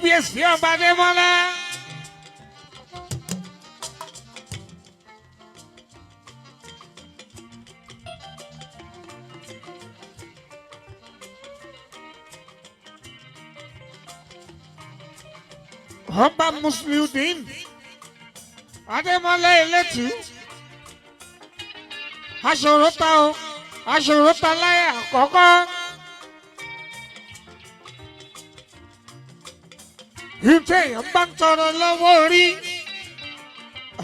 Kábíyèsí ọba Adémọ́lá. Ọba Musliudeen Adémọ́lá Elétù. Aṣòro ta o, aṣòro ta láyé àkọ́kọ́. Ìtẹ̀ èèyàn bá ń tọrọ lọ́wọ́ orí.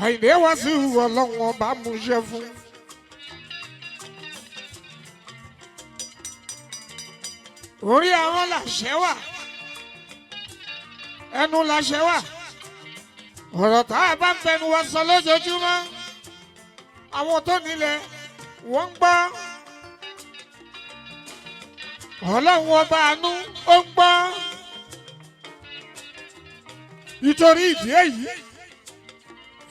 Àyìndé wá sí ọlọ́run ọba mú iṣẹ́ fún. Orí àwọn làṣẹ wà. Ẹnu làṣẹ wà. Ọ̀rọ̀ tá a bá ń fẹnu wa sọ lójoojúmọ́. Àwọn tó nílẹ̀ wọ́n ń gbọ́. Ọlọ́run ọba àánú ó ń gbọ́. Nítorí ìdí èyí,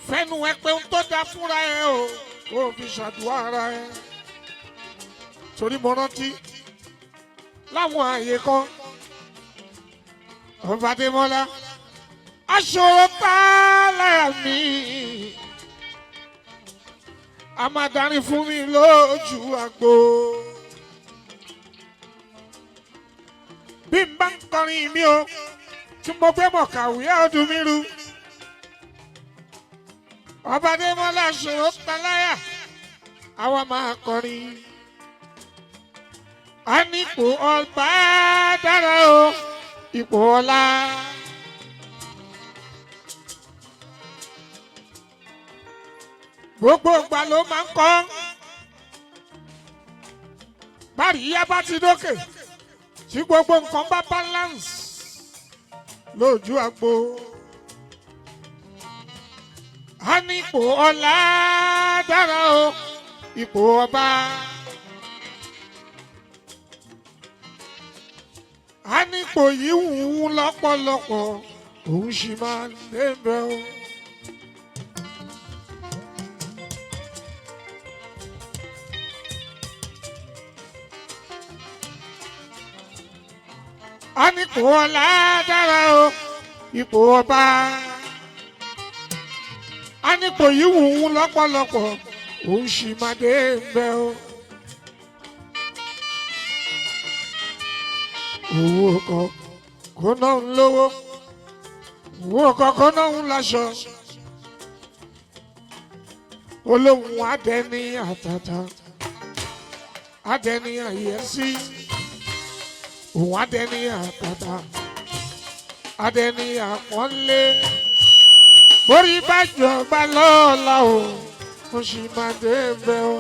fẹnu ẹ pé ń tó da fúnra ẹ o, kó o fi ṣàdúrà ara ẹ. Torí mo rántí láwọn àyè kan, ọba Adémọ́lá, aṣòro tá lára mi, a máa darí fún mi lójú àgbo. Bí n bá ń kọrin mi o, tí mo gbé mọ̀ kàwé ọdún mi rú. Ọba Adémọ́lá ṣòro taláyà, àwa máa kọrin. A ní ipò ọba dára o, ipò ọlá. Gbogbo ìgbà ló máa ń kọ́. Báríyá bá ti dókè, tí gbogbo nǹkan bá balance lójú agbo. A ní ipò ọlá dára o, ipò ọba. A ní ipò yìí wù ú lọ́pọ̀lọpọ̀, òun sì máa ń débẹ̀ o. A ní ipò ọlá dára o, ipò ọba. A ní ipò yìí wù ú lọ́pọ̀lọpọ̀, òun sì máa dé bẹ́ o. Owó ọkọ̀ kó náà ń lówó, owó ọkọ̀ kó náà ń láṣọ. Olóhùn adẹni àtàtà, adẹni àyẹ́sí. Òun adẹni àtàtà, adẹni àpọ́nlé. Borí bá jọba lọ́la o, mo sì máa débẹ̀ o.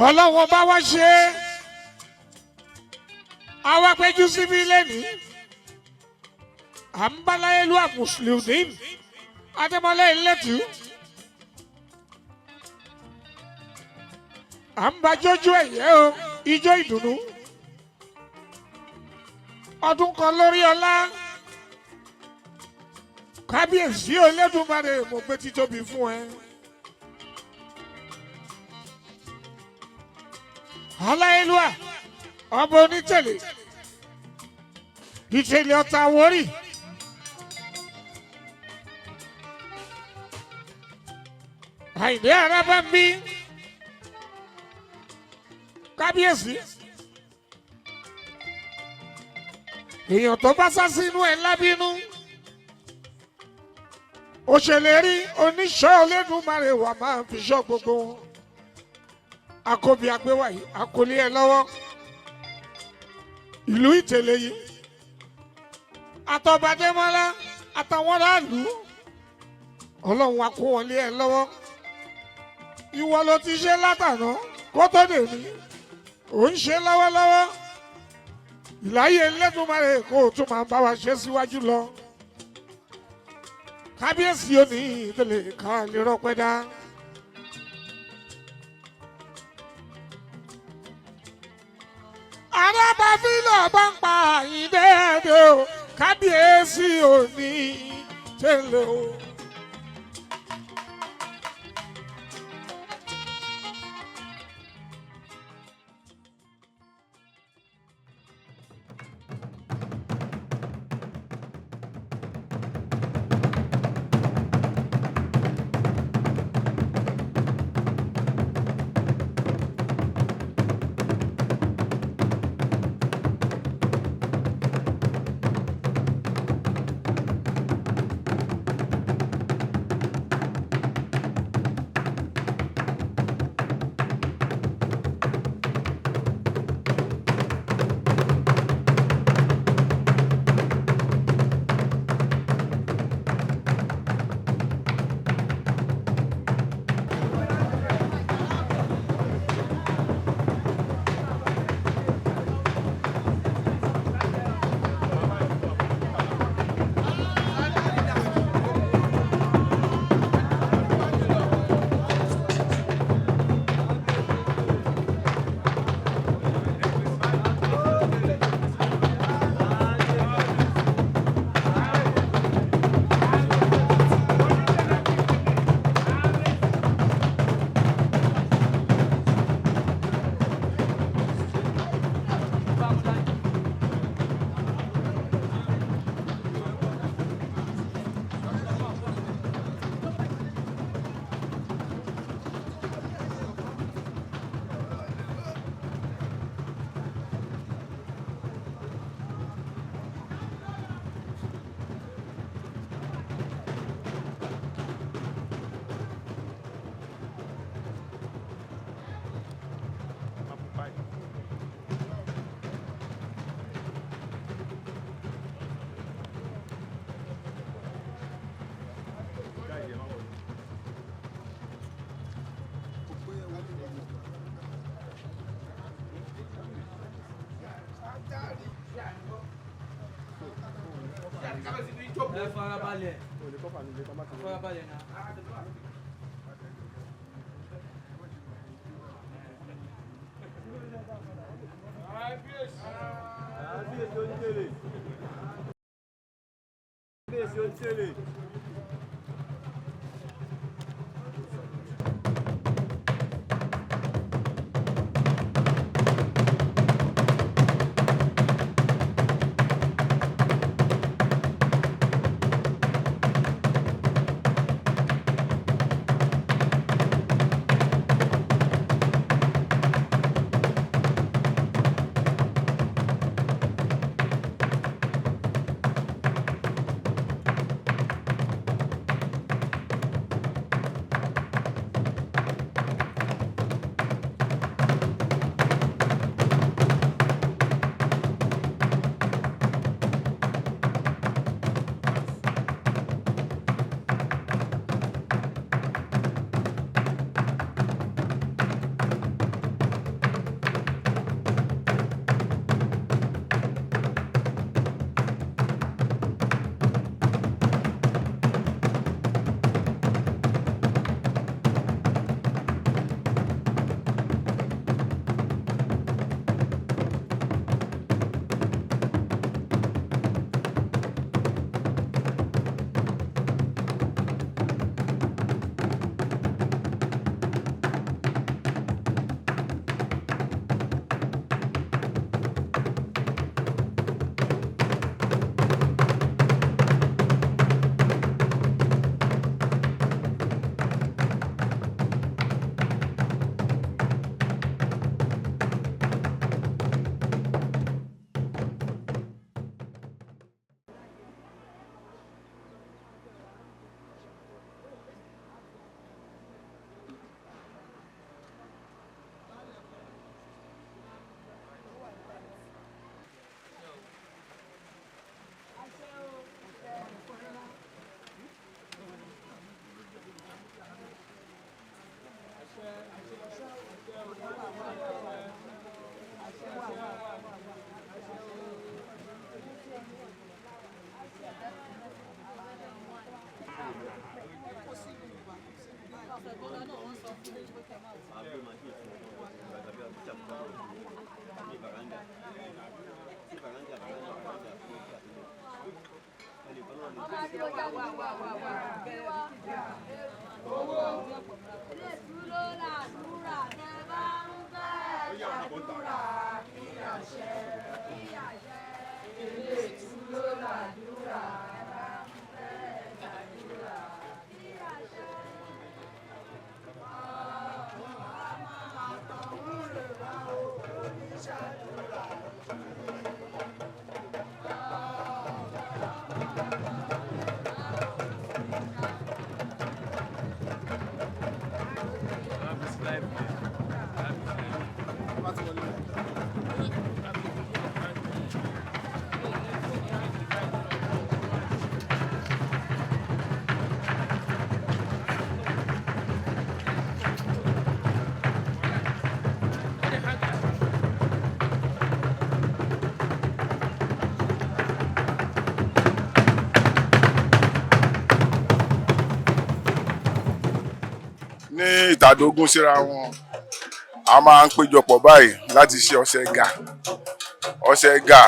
Ọlọ́wọ́n bá wá ṣe é, àwa péjú síbí lẹ́nìí. À ń bá Láyélúwà Musliudeen Adémọ́lá Elétù. À ń bá jójú ẹ̀yẹ́ o, ijó ìdùnnú. Ọdún kan lórí ọlá. Kábíyèsí Olódùmarè mo gbé títóbi fún ẹ. Ọláyélúwà ọba onítẹ̀lé ìtẹ̀lé ọ̀tá Àwórì. Àyìndé Àràbá ń bí kábíyèsí. Èèyàn tó bá sá sínú ẹ̀ lábínú. Òṣèlérí oníṣọ́ Olódùmarè wà máa fi ṣọ́ gbogbo wọn. Akóbi agbéwà yìí, akólé ẹ lọ́wọ́. Ìlú Ìtẹ̀lé yìí. Àtọba Adémọ́lá àtàwọn aráàlú. Ọlọ́run wa kó wọn lé ẹ lọ́wọ́. Ìwọ ló ti ṣe látàná kó tó dè mí. Ò ń ṣe lọ́wọ́lọ́wọ́. Ìláyé Ẹlẹ́dùmarè kó o tún máa bá wa ṣe síwájú lọ. Kábíyèsí ò ní ìtẹ̀lé ká lè rọpẹ́ dá. Arábàfílọ̀ bá ń pa Àyìndé Adé o, kábíyèsí ò ní tẹ̀lé o. Ẹ farabalẹ̀. Farabalẹ̀ náà. Kábíyèsí onídèrè. Kábíyèsí onídèrè. Ní ìtàdógún síra wọn, a máa ń péjọpọ̀ báyìí láti ṣe ọ̀sẹ̀ gà. Ọ̀sẹ̀ gà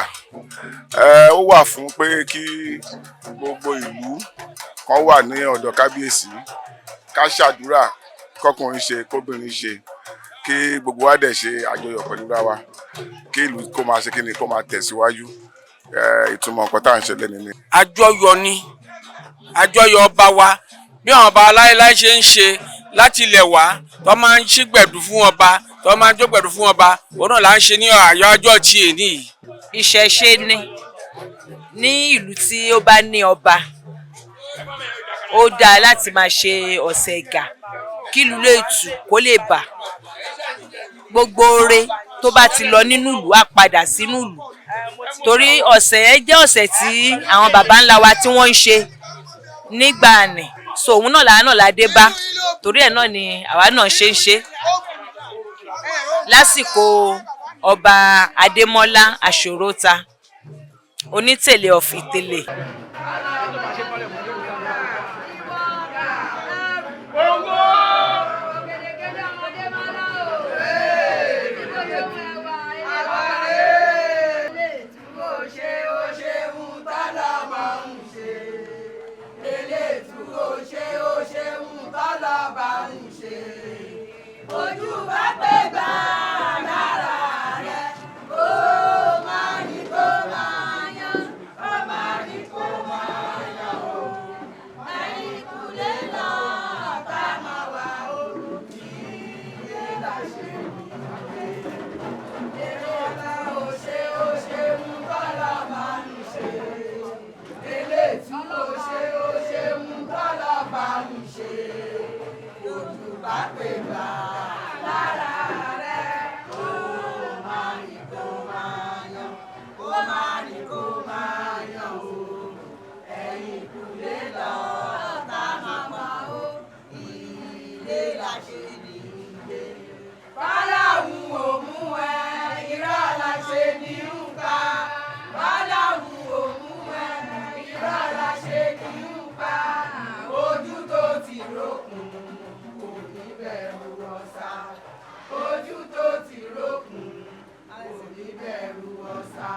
ẹ ó wà fún pé kí gbogbo ìlú kan wà ní ọ̀dọ̀ kábíyèsí, ká ṣàdúrà, kọkùnrin ṣe, kóbìnrin ṣe, kí gbogbo wa dẹ̀ ṣe àjọyọ̀ pẹ̀lú ra wa, kí ìlú kó máa ṣe kí ni, kó máa tẹ̀síwájú. Ìtumọ̀ nǹkan tá à ń ṣe lẹ́nu ni. Àjọyọ̀ ni àjọyọ̀ ọba wa, bí àwọn ọba láéláé ṣe ń ṣe láti ilẹ̀ wá, tó máa ń ṣígbẹ̀dù fún ọba, tó máa ń jógbẹ̀dù fún ọba, òun náà là ń ṣe ní àyájọ́ tí èní yìí. Ìṣẹ̀ṣe ni ní ìlú tí ó bá ní ọba, ó dáa láti máa ṣe ọ̀sẹ̀ ẹ̀gà kí ìlú lè tù, kó lè bà. Gbogbo oore tó bá ti lọ nínú ìlú á padà sínú ìlú, torí ọ̀sẹ̀ yẹn jẹ́ ọ̀sẹ̀ tí àwọn baba ńlá wa tí wọ́n ń ṣe nígbà nì. So òun náà làá náà la dé bá, torí ẹ̀ náà ni àwa náà ṣe ń ṣe lásìkò ọba Adémọ́lá Àṣòróta, Onítèlé of Ìtẹ̀lé. Ojú bá pé gbà lára rẹ̀, kó máa ní kó máa yan, kó máa ní kó máa yan o. Ẹ̀yìnkùlé lọ́ọ̀tá máa wà o, ilé la ṣe ní èrè ọba ò ṣe ó ṣe ń bọ́lá máa ń ṣe. Eléètú ò ṣe ó ṣe ń bọ́lá máa ń ṣe. Ojú bá pè gbà lára rẹ̀, kó máa ní kó máa yan, kó máa ní kó máa yan o. Ẹ̀yìnkùlé lọ́ọ̀tá máa wà o, ilé la ṣe ní ilé. Báláwo ò mú ẹ, irọ́ la ṣe ní ń pa. Báláwo ò mú ẹ, irọ́ la ṣe ní ń pa. Ojú tó ti rókun kò ní bẹ̀rù ọ̀sà. Ojú tó ti rókun kò ní bẹ̀rù ọ̀sà.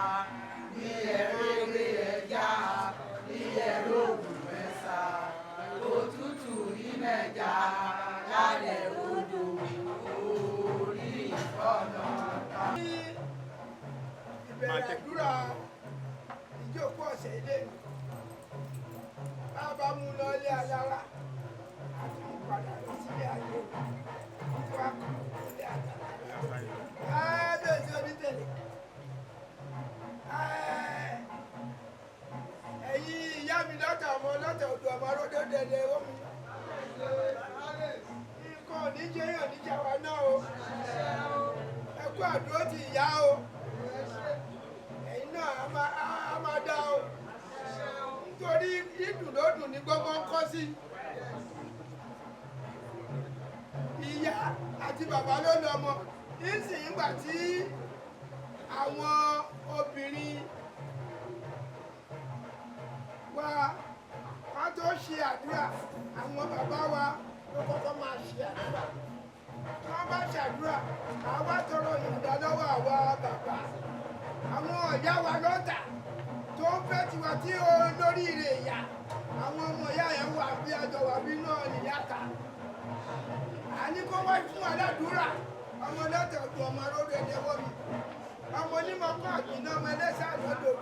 Bí ẹ̀rọ ẹja, bí ẹ̀rọ ògùn ẹ̀sà. Òtútù ìmẹ̀ja lálẹ́ odò orí ìfọ̀nà ta. Ìbẹ̀rẹ̀ àdúrà ìjókòó ọ̀sẹ̀ ilé mi bá a bá mú lọ ilé alára àti mú padà lọ sílé ayé tí wàá kọ́ ilé àtàlà. Kábíyèsí onítẹ̀lẹ̀, ẹ̀yin ìyá mi lọ́tà ọmọ lọ́tà odò ọmọ aródó dẹ̀dẹ̀ omi nǹkan ò ní jẹ́ yàn níjà wa náà o. Ẹ kú àdúró ti ìyá o, ẹ̀yin náà á máa dá o, nítorí dídùn ló dùn ní gbogbo ń kọ́ sí. Ìyá àti bàbá ló lọ ọmọ nísìnyí gbà tí àwọn obìnrin wa wá tó ṣe àdúrà, àwọn bàbá wa ló kọ́kọ́ máa ṣe àdúrà. Tí wọ́n bá ṣàdúrà, àwa tọrọ ìyọ̀ǹda lọ́wọ́ àwa bàbá, àwọn ọ̀yá wa lọ́tà tó ń fẹ́ tiwa tí ó lórí ire ìyá, àwọn ọmọ ìyá yẹn wà bí àjọ wà bí náà nìyá ta. Àní kó wá fún wa ládùúrà. Ọmọ lọ́tẹ̀ ọdún ọmọ aródò ẹ̀dẹ́wọ́ mi, ọmọ onímọ̀ kọ́ àgbìnà, ọmọ ẹlẹ́sẹ̀ àlọ́dọ̀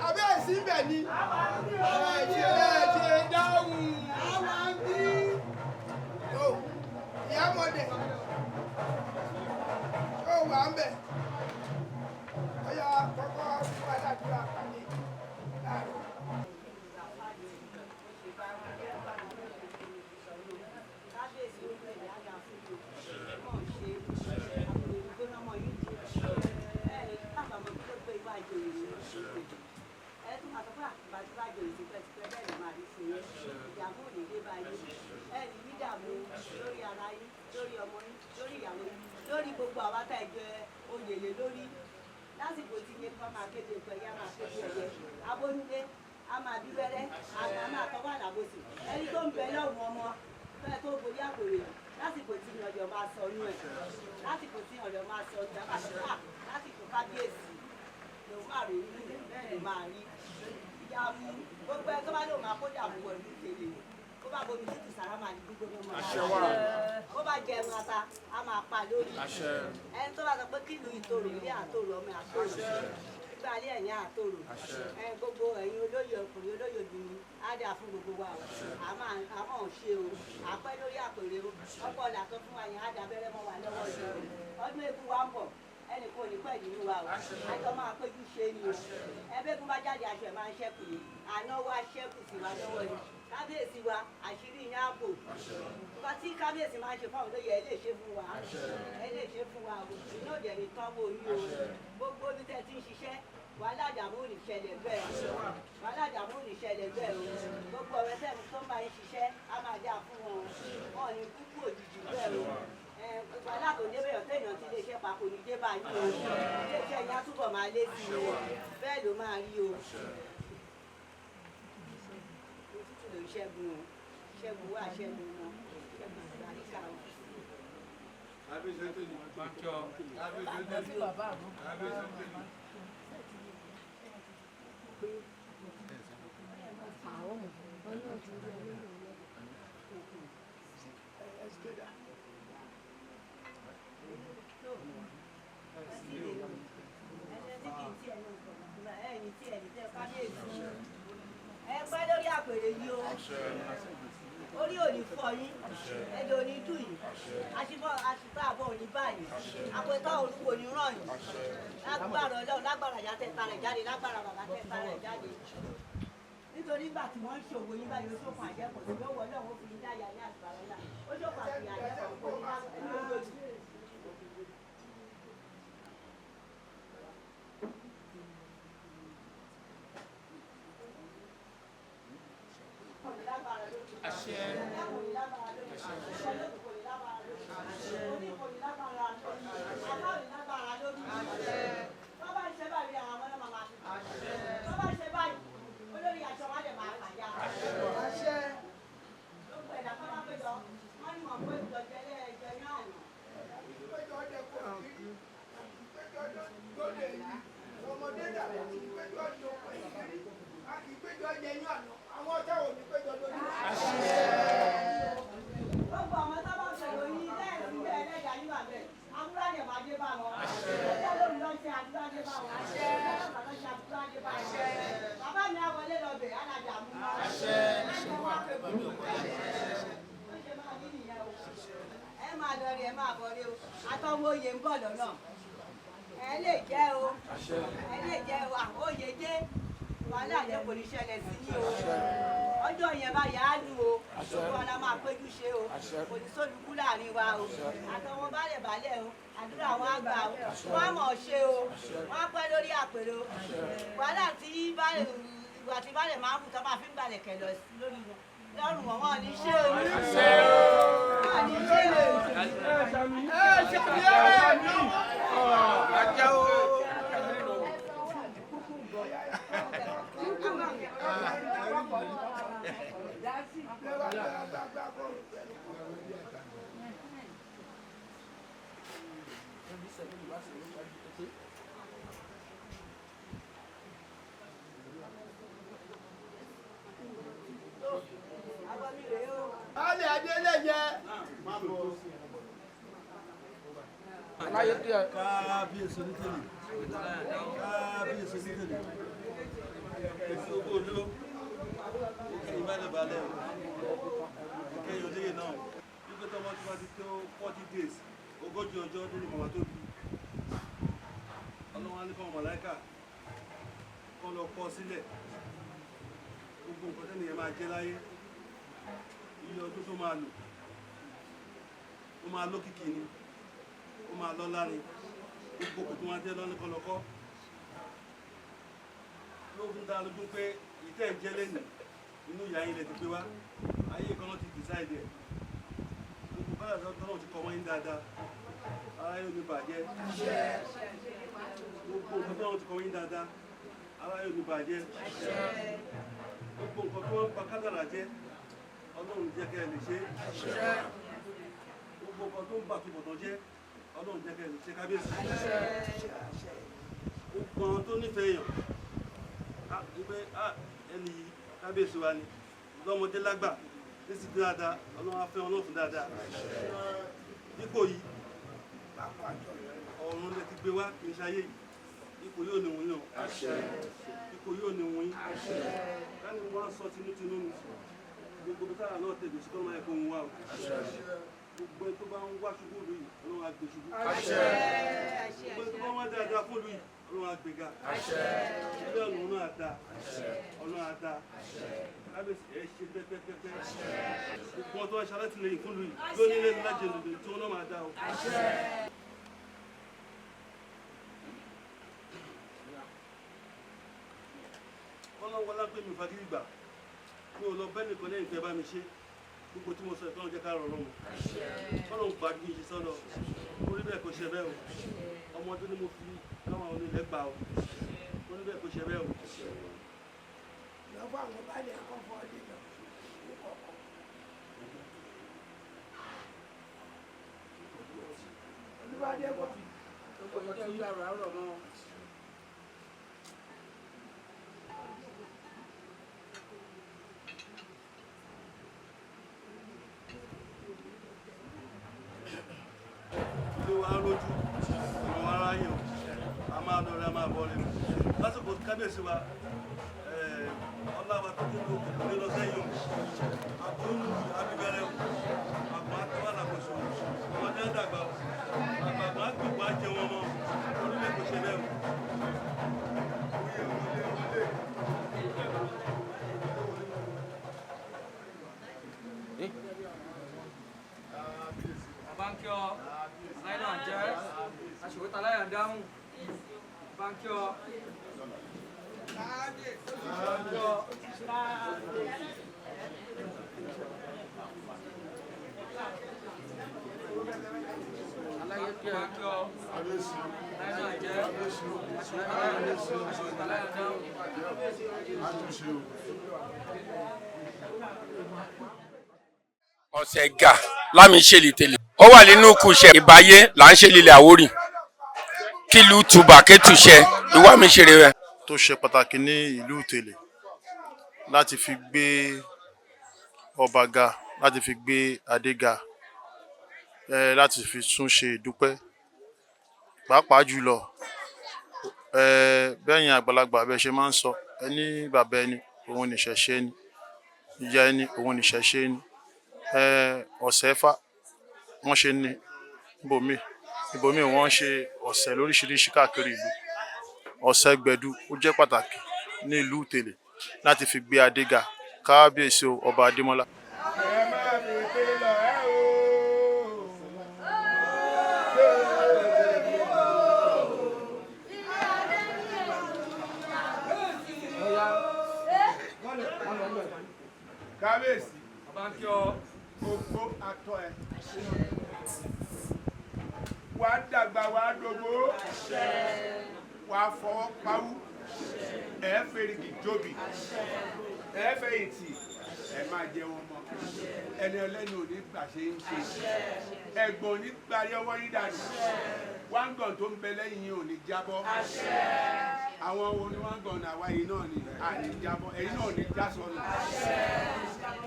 abẹ́ ẹ̀sìn bẹ̀ ni ẹ̀ ṣe dáhùn. Ìyá mọ̀dẹ̀ ó wà ń bẹ̀, ó yà kọ́kọ́ fún wa ládùúrà pàdé láàárọ̀. Lórí gbogbo àwa tá ẹ jẹ oyè lé lórí lásìkò tí yẹn kọ́ máa kéde ìpẹ́ yá máa kéde ẹ̀yẹ abónílé a máa bí wẹ́rẹ́ àgbà máa tọ́wọ́ àlàbòsì ẹni tó ń bẹ lọ́wọ́ ọmọ fẹ́ tó borí àpèrè lásìkò tí ọ̀dọ̀ máa sọ inú ẹ̀, lásìkò tí ọ̀dọ̀ máa sọ inú ẹ̀, lásìkò kábíyèsí lòun máa rí inú bẹ́ẹ̀ ló máa rí ìyàmú gbogbo ẹ tó bá lóun máa kó dààmú wọ ìlú tèlè bó bá bomi tútù sára máa ní gbígbóná máa bó bá jẹun ata a máa pa lórí ẹni tó bá sọ pé kílù ìtòrò ilé àtòrò ọmọ àtòrò gbígbà ilé ẹ̀yìn àtòrò ẹ gbogbo ẹ̀yin olóyè ọkùnrin olóyè obìnrin á dà fún gbogbo wa o. Àmọ́ ò ṣe o àpẹ́ lórí àpèrè o, ọ̀pọ̀ ọ̀là tó fún wa yẹn á dàbẹ́rẹ́ mọ́ wa lọ́wọ́ yìí o. Ọdún eégún wa ń bọ̀, ẹnì kan ò ní pẹ̀lú inú wa o, àjọ máa péjú ṣe ni o. Ẹgbẹ́gun bá jáde aṣọ ẹ̀ máa ń ṣẹ́kù ni àná wa ṣẹ́kù sí wa lọ́wọ́ ni. Kábíyèsí wa àṣírí yín á bò. Nǹkan tí kábíyèsí máa ń ṣe fáwọn olóyè ẹ lè ṣe fún wa, ẹ lè ṣe fún wa o. Iná òdẹ̀ ní tánwó yín o. Gbogbo ibi tẹ́ ti ń ṣiṣẹ́, wàhálà àdàmú ò ní ṣẹlẹ̀ bẹ́ẹ̀ o, wàhálà àdàmú ò ní ṣẹlẹ̀ bẹ́ẹ̀ o. Gbogbo ọ̀rẹ́ tẹ́ tó ń bá yín ṣiṣẹ́ á máa dáa fún wọn o, wọn ò ní kúkú òjijì bẹ́ẹ̀ o. Wàhálà tó débẹ̀ yọ̀ téèyàn ti lè ṣe pa kò ní dé bá yín o. Iléeṣẹ́ yín á túbọ̀ máa lé sí i o, bẹ́ẹ̀ ló máa rí o. Òtútù ló ń ṣẹ́gun o, ṣẹ́gun wà, ṣẹ́gun wọn, ṣẹ́gun àgbàríkà o. Ẹtí lè lò. Ẹni tí kì í tí ẹni ẹni tí ẹni tẹ kábíyèsí. Ẹ pẹ́ lórí àpèrè yìí o. Orí ò ní fọ́ yín, ẹ̀dọ̀ ò ní dùn yín, àṣìbọ̀ àṣìbọ̀ àbọ̀ ò ní bá yín, àpótọ́ orúkọ ò ní ràn yín. Lágbára Ọlọ́run, lágbára ìyá tẹ́ tara ẹ̀ jáde, lágbára bàbá tẹ́ tara ẹ̀ jáde. Nítorí nígbà tí wọ́n ń ṣòwò yín báyìí, ó ṣòfò àjẹpọ̀ sí lọ́wọ́ Ọlọ́run ó fi yín dáyà ní àtìbára ńlá. Ó ṣòfò àti àjẹpọ̀ kò ní lójoojú. Gbogbo àwọn tó bá ń sọ̀rọ̀ yìí lẹ́ẹ̀sì bẹ́ẹ̀ ẹlẹ́dàá yín wà bẹ́ẹ̀. Àdúrà dẹ̀ máa dé bá wọn. Ọjọ́ lóru lọ ṣe àdúrà dé bá wọn. Ọjọ́ lọ́sàn lọ ṣe àdúrà dé bá wọn. Bàbá mi á wọlé lọ bẹ̀ alájà mú wọn. Láti wá pé bọ̀ ó ṣe máa ní nìyẹn o. Ẹ máa lọ rí ẹ máa bọ̀ rí o. Àtọwọ́ oyè ń bọ̀ lọ́nà. Ẹ lè jẹ́ o. Ẹ lè jẹ́ o. Àwọn oyè dé. Wàhálà yẹn kò ní ṣẹlẹ̀ sí ní o. Ọjọ́ yẹn bá yà á lù o. Gbogbo ọ̀la máa péjú ṣe o. Kò ní sólùkú láàrin wa o. Àtọwọn baálẹ̀ baálẹ̀ o. Àdúrà wọn á gbà o. Wọ́n á mọ̀ ṣe o. Wọ́n á pẹ́ lórí àpèrè o. Wàhálà tí baálẹ̀ ìwà tí baálẹ̀ máa ń kú tó máa fi ń gbalẹ̀ kẹ̀ lọ lórí wọn. Lọ́rùn wọn, wọn ò ní ṣe o. Wọn ò ní ṣe o. Baálé Adélẹ́yẹ. Kábíyèsí onítẹ̀lẹ̀. Kábíyèsí onítẹ̀lẹ̀. Èsì owó olú. Òkè ìbálẹ̀ balẹ̀ o. Ìkẹyìn olóyè náà. Wípé tọmọ tí wọ́n ti tó 40 days, 40 ọjọ́ lórí màmá tó bí. Ọlọ́run á ní kọ́ màláíkà kọ́ lọ kọ́ sílẹ̀. Gbogbo nǹkan tẹ́nìyẹn máa jẹ́ láyé. Iye ọdún tó máa lò. Ó máa lókìkí ni. Ó máa lọ́lá ni. Gbogbo kò tó máa jẹ́ lọ́ní kọlọ́kọ́. Ló fi ń dá lójú pé ìtẹ́ ń jẹ́ lẹ́nu inú ìyá yín lẹ ti gbé wá. Ayé kan náà ti decide ẹ̀. Gbogbo kọ́lá tó náà ti kọ́ wọ́n yín dáadáa. Ara yóò ní bàjẹ́. Gbogbo nǹkan tó náà ti kọ́ wọ́n yín dáadáa. Ara yóò ní bàjẹ́. Gbogbo nǹkan tó ń pa kádàrà jẹ́. Ọlọ́run jẹ́ kẹ́ ẹ lè ṣe. Gbogbo nǹkan tó ń bà túbọ̀tán jẹ́. Ọlọ́run jẹ́ kẹ́ ẹ lè ṣe kábíyèsí. Gbogbo àwọn tó nífẹ̀ẹ́ èèyàn. Wípé ẹni yìí kábíyèsí wa ni lọ́mọdé lágbà nísì dáadáa Ọlọ́run á fẹ́ wọn lọ́fun dáadáa. Dípò yìí ọ̀run lẹ ti gbé wá kì í ṣayé yìí. Ipò yóò ní wọ́n yàn. Ipò yóò ní wọ́n yín. Káni wọ́n á sọ tinútinú ni. Gbogbo bí tára náà tẹ̀lé sí kọ́nà ẹ̀kọ́ òun wá o. Gbogbo ẹni tó bá ń wá ṣubú ìlú yìí Ọlọ́run á gbé ṣubú. Gbogbo ẹni tó bá ń wá dáadáa fún ìlú yìí Ọlọ́run á gbé ga. Ilé ọ̀nà ọ̀nà àdá. Ọ̀nà àdá. Kábíyèsí ẹ ṣe pẹ́pẹ́pẹ́pẹ́. Gbogbo ọtọ́ ẹ̀ṣẹ̀ alátìlẹyìn fún ìlú yìí lónìí lẹ́nu lájẹ lòdì tí wọ́n náà máa dá o. Kọ́lọ́wọ́ lápẹ́ mi fagídí gbà. Mi ò lọ bẹ́ẹ̀ nìkan lẹ́yìn tẹ́ bá mi ṣe. Gbogbo tí mo sọ ìtọ́nà jẹ́ ká rọrùn mọ́. Kọ́lọ́hún gbàdúrà yìí sọ́dọ̀. Orí bẹ́ẹ̀ kò ṣe bẹ́ẹ̀ o. Ọmọdé ni mo fi káwọn onílẹ̀ gbà o. Orí bẹ́ẹ̀ kò ṣe bẹ́ẹ̀ o. Lọ́wọ́ àwọn baálé kan fọ́ ọ́ lọ. Olúwadé bọ̀. Ilé wa rojú, ìwọ̀n ara wáyé o. A máa lọ rẹ, a máa bọ̀ rẹ lásìkò kábíyèsí wa. Ọlá wa tó kúrò kò ní lọ sẹ́yìn o. Àbúrò abibẹrẹ o, àgbà tó wà lákòóso ọmọdé àdàgbà o, àgbàgbà gbogbo àjẹ wọn mọ orílẹ̀ kò ṣe bẹ́ẹ̀ o. Bankio, láyé náà jẹ́, aṣòwòtà láyà ń dáhùn. Bankio. Bankio. Bankio. Láyé náà jẹ́, aṣòwòtà láyà ń dáhùn. Ọ̀sẹ̀ gà lámì ṣèlè tèlè ó wà nínú kùsẹ̀ ìbáyé là ń ṣe lílẹ̀ Àwórì kílù tùbà kétùṣẹ ìwà mi ṣeré rẹ. Tó ṣe pàtàkì ní ìlú Ìtẹ̀lé láti fi gbé ọba ga, láti fi gbé adé ga, láti fi tún ṣe ìdúpẹ́, pàápàá jùlọ bẹ́yìn àgbàlagbà bẹ́ẹ̀ ṣe máa ń sọ, ẹni bàbá ẹni òun nìṣẹ̀ṣe ẹni, ìyá ẹni òun nìṣẹ̀ṣe ẹni. Ọ̀sẹ̀ Ifá wọ́n ṣe ní ibòmíì, ibòmíì wọ́n ṣe ọ̀sẹ̀ lóríṣiríṣi káàkiri ìlú. Ọ̀sẹ̀ gbẹ̀du ó jẹ́ pàtàkì ní ìlú Ìtẹ̀lé láti fi gbé adé ga. Kábíyèsí o, ọba Adémọ́lá. Ẹ máa fi pé lọ ẹ o. Kábíyèsí. Bankio. Ogbó atọ ẹ. Wà á dàgbà, wà á dògbó. Wà á fọwọ́ pawú. Ẹ fèrègì jóbi. Ẹ fẹ̀yìntì. Ẹ máa jẹ wọn mọ́. Ẹni ọlẹ́nu ò ní gbà ṣe ń ṣe. Ẹ̀gbọ́n ò ní parí ọwọ́ yín dànù. Wáńgàn tó ń bẹ lẹ́yìn yín ò ní jábọ́. Àwọn wo ni wáńgàn náà wáyé náà ni à ní jábọ́. Ẹ̀yin náà ò ní já sọnù.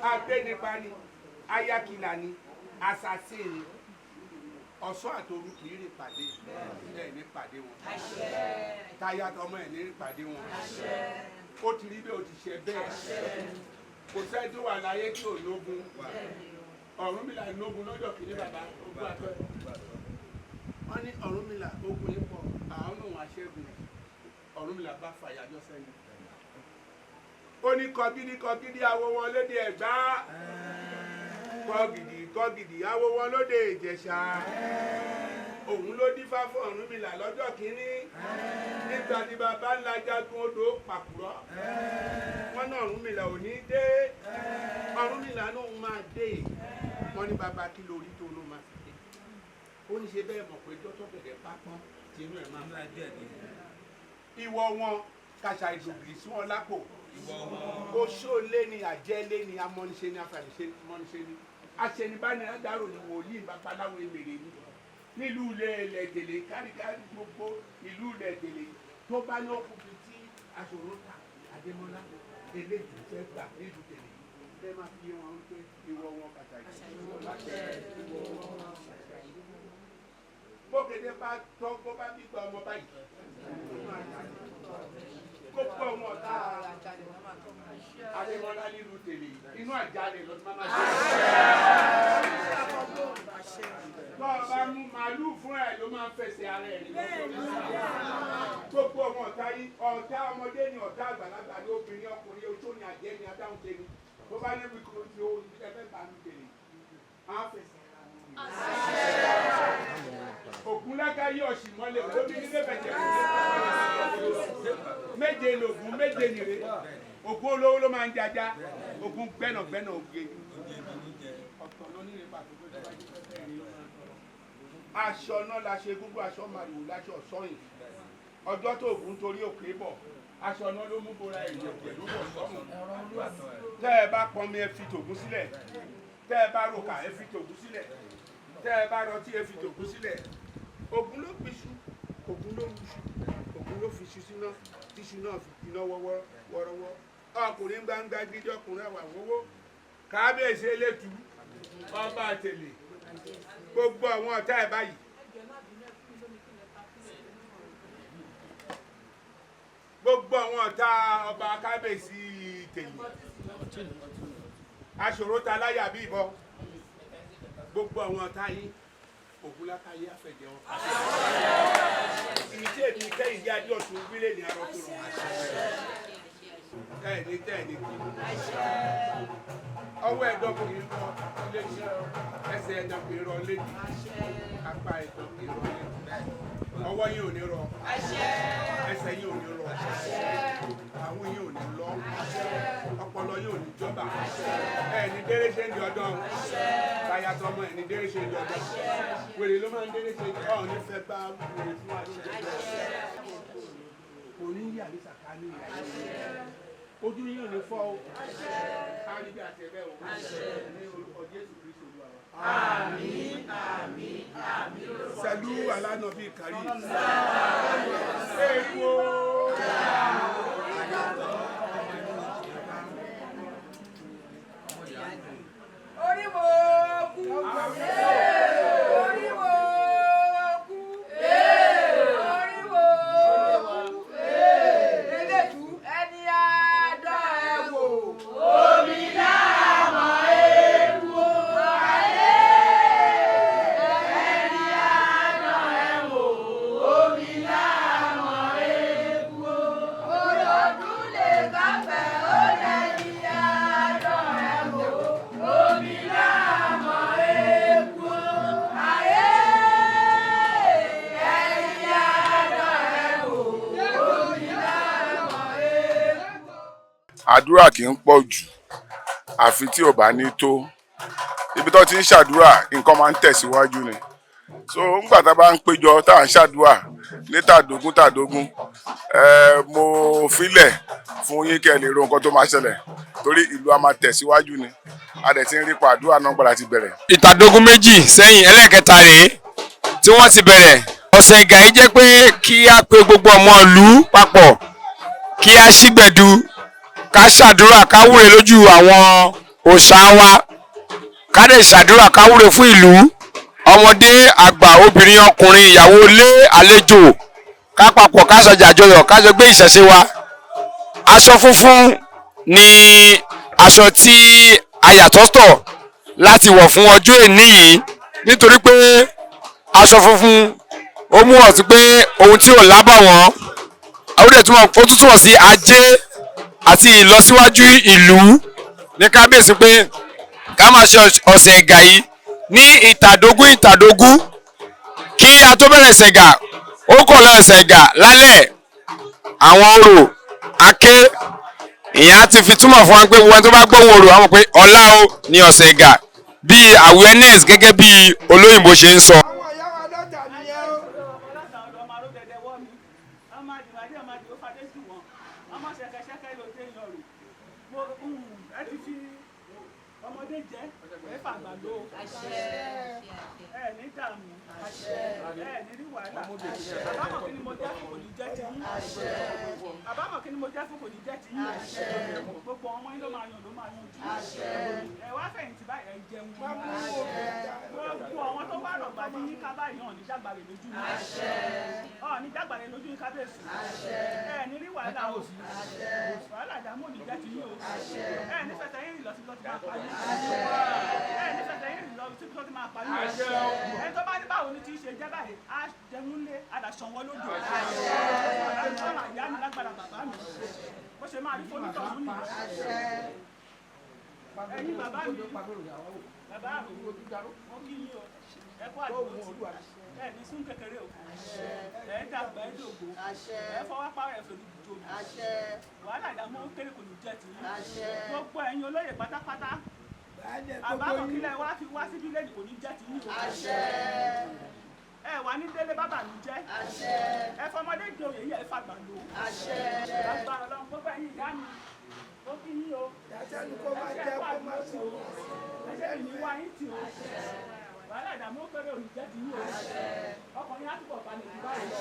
Agbénipa ni, ayakìlà ni, assassin ni. Ọ̀ṣọ́ àtòru kì í rìn pàdé, ẹ̀ ní pàdé wọn. Táyà tọmọ ẹ̀ ní rìn pàdé wọn. Ó ti rí bẹ́ẹ̀, ó ti ṣe bẹ́ẹ̀. Kò sẹ́ni tó wà láyé tí ò lógun. Ọ̀rúnmìlà lógun lọ́jọ́ kìíní, bàbá ogun àtọ́ ẹ̀. Wọ́n ní Ọ̀rúnmìlà ogun yìí pọ̀, àwọn òun àṣẹ́gun. Ọ̀rúnmìlà bá fàyàjọ́ sẹ́yìn. Ó ní kọgídí kọgídí awo wọn lédè Ẹ̀gbá. Kọgìdì kọgìdì awo wọn lóde Ìjẹ̀ṣà. Òun ló dífá fún Ọ̀rúnmìlà lọ́jọ́ kìíní. Nígbà tí bàbá ńlá jagun odò Pàkúrọ̀. Wọ́n náà Ọ̀rúnmìlà ò ní dé. Ọ̀rúnmìlà náà máa dé. Wọ́n ní bàbá kí lórí tó ló máa fi dé. Ó ní ṣe bẹ́ẹ̀ mọ̀ pé jọ́tọ̀ bẹ̀rẹ̀ bá pọ́n tinú ẹ̀ máa dé. Ìwọ wọn kàṣà ìdògìrì sí wọn lápò. Oṣó lé ni, àjẹ́ lé ni, amọ́niṣe ni, afàníṣe ni, aṣenibánidárò ni, wòlíì babaláwo emèrè ni. Nílùú ilẹ̀ Ìtẹ̀lé káríkárí gbogbo ìlú ilẹ̀ Ìtẹ̀lé tó bá ní ọkùnrin tí aṣòro ta Adémọ́lá eléjì fẹ́ gbà nílùú Ìtẹ̀lé. Ẹ máa fi wọn wípé ìwọ wọn kàṣà ìdògìrì. Bókéde bá tọ́ bó bá gbígba ọmọ báyìí kó pọ̀ ọmọ ọ̀tá Adémọ́lá nílùú Ìtẹ̀lé inú àjálẹ̀ lọ́dún máa ṣe. Tọ́ ọ bá mú màálùú fún ẹ ló máa ń fẹsẹ̀ ara ẹ̀ ní gbogbo ọmọ ọ̀tá yìí. Ọ̀tá ọmọdé ni, ọ̀tá àgbàlagbà ni, obìnrin, ọkùnrin, oṣó ni, àjẹ́ ni, adáhùn ṣe ni. Tó bá ní wíkú tí ó ẹgbẹ́ bá ń tẹ̀lé á fẹsẹ̀ ara wọn. Ògúnláka yí ọ̀sìn mọ́lẹ̀ olómi nílé bẹ̀jẹ̀ méje lògùn méje nìre. Ògùn olówó ló máa ń jaja, ògùn gbẹ́nàgbẹ́nà ògè ọ̀tọ̀ lónìí pàtó tó bá jẹ́ pẹ́pẹ́ rí. Aṣọ náà la ṣe gúngún, aṣọ màrìwò láṣọ sọ́yìn. Ọjọ́ tó ògùn torí òkè bọ̀, aṣọ náà ló mú bora ẹ̀jẹ̀ pẹ̀lú bọ̀ sọ́run. Tẹ́ ẹ bá pọnmi, ẹ fi tògún sílẹ̀. Tẹ́ ẹ bá rokà, ẹ fi tògún sílẹ̀. Tẹ́ ẹ bá rọtí, ẹ fi tògún sílẹ̀. Ògún ló gbiṣu, Ògún ló wuṣu, Ògún ló fi iṣu síná tíṣu náà fi jiná wọ́rọ́wọ́. Ọkùnrin gbangba gidi, ọkùnrin àwà wọ́wọ́. Kábíyèsí elétu ọba àtẹlẹ gbogbo àwọn ọ̀tá ẹ̀ báyìí. Gbogbo àwọn ọ̀tá ọba kábíyèsí tèyí aṣòro ta láyà bí ìbọn, gbogbo àwọn ọ̀tá yín ògúnlákàyé àfẹ̀jẹ̀ wọn. Ibi tí èmi Kẹ́hìndé Adéọ̀tún wílé ní arọ tó rọ. Tẹ́ẹ̀ní tẹ́ẹ̀ní kí. Ọwọ́ ẹ̀dọ́ kì í rọ léjì, ẹsẹ̀ ẹ̀dọ́ kì í rọ léjì, apá ẹ̀dọ́ kì í rọ léjì. Ọwọ́ yín ò ní rọ, ẹsẹ̀ yín ò ní rọ, àwọn yín ò ní lọ, ọpọlọ yín ò ní jọba. Ẹ̀ẹ̀ni déré ṣe ń di ọdọ́, táyà tọmọ ẹ̀ẹ̀ni déré ṣe ń di ọdọ́. Wèrè ló máa ń déré ṣe ń di ọ̀ ní fẹ́ bá wèrè fún wa lóúnjẹ. Kò ní yà ní sàkání ìyá. Ojú yín ò ní fọ́ o. Kárí bí àti ẹ̀bẹ̀ o. Ní orúkọ Jésù Kristo Olúwa wa. Àmín, àmín, àmín. Sẹ̀lú alánàbí kárí. Èèwọ̀. Orí wo kú? Orí wo kú? Orí wo kú? Elétú ẹni àádọ́ ẹ wò. Omi láàmọ̀ ewu ayé. Ẹni àádọ́ ẹ wò. Omi láàmọ̀ ewu. Olódún lè káfẹ́ ó lẹ́ni àádọ́ ẹ wò. Omi láàmọ̀ ewu ayé. Ẹni àádọ́ ẹ wò. Omi láàmọ̀ ewu. Àdúrà kì í pọ̀ jù àfi tí ò bá ní tó. Ibi tó ti ń ṣàdúrà nǹkan máa ń tẹ̀síwájú ni. So ńgbà tá a bá ń péjọ tá à ń ṣàdúrà ní tàdógún tàdógún, mo filẹ̀ fún yín kẹ́ ẹ lè ro nǹkan tó máa ṣẹlẹ̀, torí ìlú a máa tẹ̀síwájú ni. A dẹ̀ ti ń rí pa àdúrà náà padà ti bẹ̀rẹ̀. Ìtàdógún méjì sẹ́yìn ẹlẹ́ẹ̀kẹta rèé tí wọ́n ti bẹ̀rẹ̀. Ọ̀sẹ̀ ìgà yìí jẹ́ pé kí a pe gbogbo ọmọ ìlú papọ̀, kí a ṣígbẹ̀du, ká ṣàdúrà, ká wúre lójú àwọn òòṣà wa, ká dẹ̀ ṣàdúrà, ká wúre fún ìlú, ọmọdé, àgbà, obìnrin, ọkùnrin, ìyàwó ilé, àlejò, ká papọ̀, ká ṣọjà àjọyọ̀, ká jọ gbé ìṣẹ̀ṣe wa. Aṣọ funfun ni aṣọ tí a yàtọ̀tọ̀ láti wọ̀ fún ọjọ́ èní yìí, nítorí pé aṣọ funfun ó mú ọ̀tún pé ohun tí ò lábàwọ́n, ó dẹ̀ túmọ̀, ó tún túmọ̀ sí ajé àti ìlọsíwájú ìlú. Ní kábíyèsí pé ká máa ṣe ọ̀sẹ̀ ìgà yìí ní ìtàdógún ìtàdógún kí a tó bẹ̀rẹ̀ ṣẹ̀gà. Ó kọ̀ lọ ṣẹ̀gà lálẹ́ àwọn orò aké, ìyẹn á ti fi túmọ̀ fún wa pé wọn tó bá gbóhùn orò àwọn pé ọ̀la o ní ọ̀sẹ̀ ìgà, bíi awareness gẹ́gẹ́ bí olóyìnbó ṣe ń sọ. Àwọn ìyá wa lọ́jà nìyẹn o. Ọlọ́ta ọ̀dọ́ ọmọ aródẹ̀dẹ̀ wọ́ mi, ọmọ àdìwádìí ọmọ àdìwọ́ fadé jù wọ́n, ọmọ ṣẹ̀kẹ̀ṣẹ̀kẹ̀ ló dé yọrù. Mo ẹ ti fi ọmọdé jẹ ẹ fàgbà ló, ẹ ní dààmú, ẹ ní rí wàhálà. Àbámọ̀ kí ni mo jẹ́ fún kò ní jẹ́ ti yín. Àbámọ̀ kí ni mo jẹ́ fún kò ní jẹ́ ti yín. Gbogbo ọmọ yín ló máa yàn ló máa yanjú. Ẹ wá fẹ̀yìntì báyìí, ẹ jẹun. Gbogbo àwọn tó wá rọ̀gbà ní yín ká báyìí hàn ní dàgbàrè lójú yín. Ọ̀ ní dàgbàrè lójú yín kábíyèsí. Ẹ ní rí wàhálà o. Wàhálà ìdààmú ò ní jẹ́ ti yín o. Ẹ ní fẹsẹ̀ yín rìn lọ síbi tó ti máa pa yín. Ẹ ní fẹsẹ̀ yín rìn lọ síbi tó ti máa pa yín. Ẹni tó bá ní báwo ni tí í ṣe jẹ́ báyìí, á jẹun lé, á dà ṣanwó lódò. Lágbára ìyá mi, lágbára bàbá mi. Bó ṣe máa rí fónítọ̀ fún nìyẹn. Ẹ̀yin bàbá mi, bàbá mi, mo kí yín o. Ẹ kú àdúgbò tí ẹ ní sún kékeré o. Ẹ dàgbà, ẹ dògbò. Ẹ fọwọ́ pa ẹ fèrè jòlù. Wàhálà ìdààmú kéré kò ní jẹ́ ti yín. Gbogbo ẹ̀yin olóyè pátápátá. Àbámọ̀ kílẹ̀ wá fi wá síbí lẹ́nu kò ní jẹ́ ti yín o. Ẹ wà ní délé bábà mi jẹ́. Ẹ fọmọdé di oyè yìí, ẹ fàgbà lò. Lágbára Ọlọ́run, gbogbo ẹ̀yin ìyá mi, ó kí yín o. Yàtẹ̀nu kó máa jẹ́ kó máa sùn. Ẹ ṣe ìní wá yín tì o. Wàhálà ìdààmú kéré ò ní jẹ́ ti yín o. Ọkàn yín á túbọ̀ balẹ̀ jù báyìí lọ.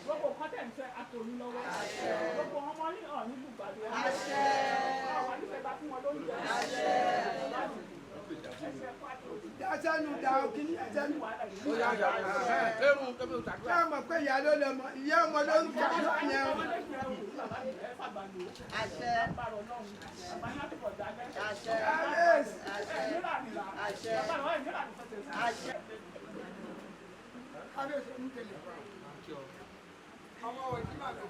Gbogbo nǹkan tẹ̀ ń fẹ́ àtòyún lọ́wọ́. Gbogbo ọmọ yín ọ̀ ní lùgbàdo. Ọ̀ wà nífẹ̀ẹ́ bá fún wọn lóúnjẹ. Yàtẹ̀nu dà o. Kí ni ẹ̀jẹ̀ mi? Ṣé o mọ̀ pé ìyá ló lọ mọ ìyá ọmọ ló ń ṣàdúrà yẹn o? Kábíyèsí onítẹ̀lẹ̀. Ọmọ òtí màgbà.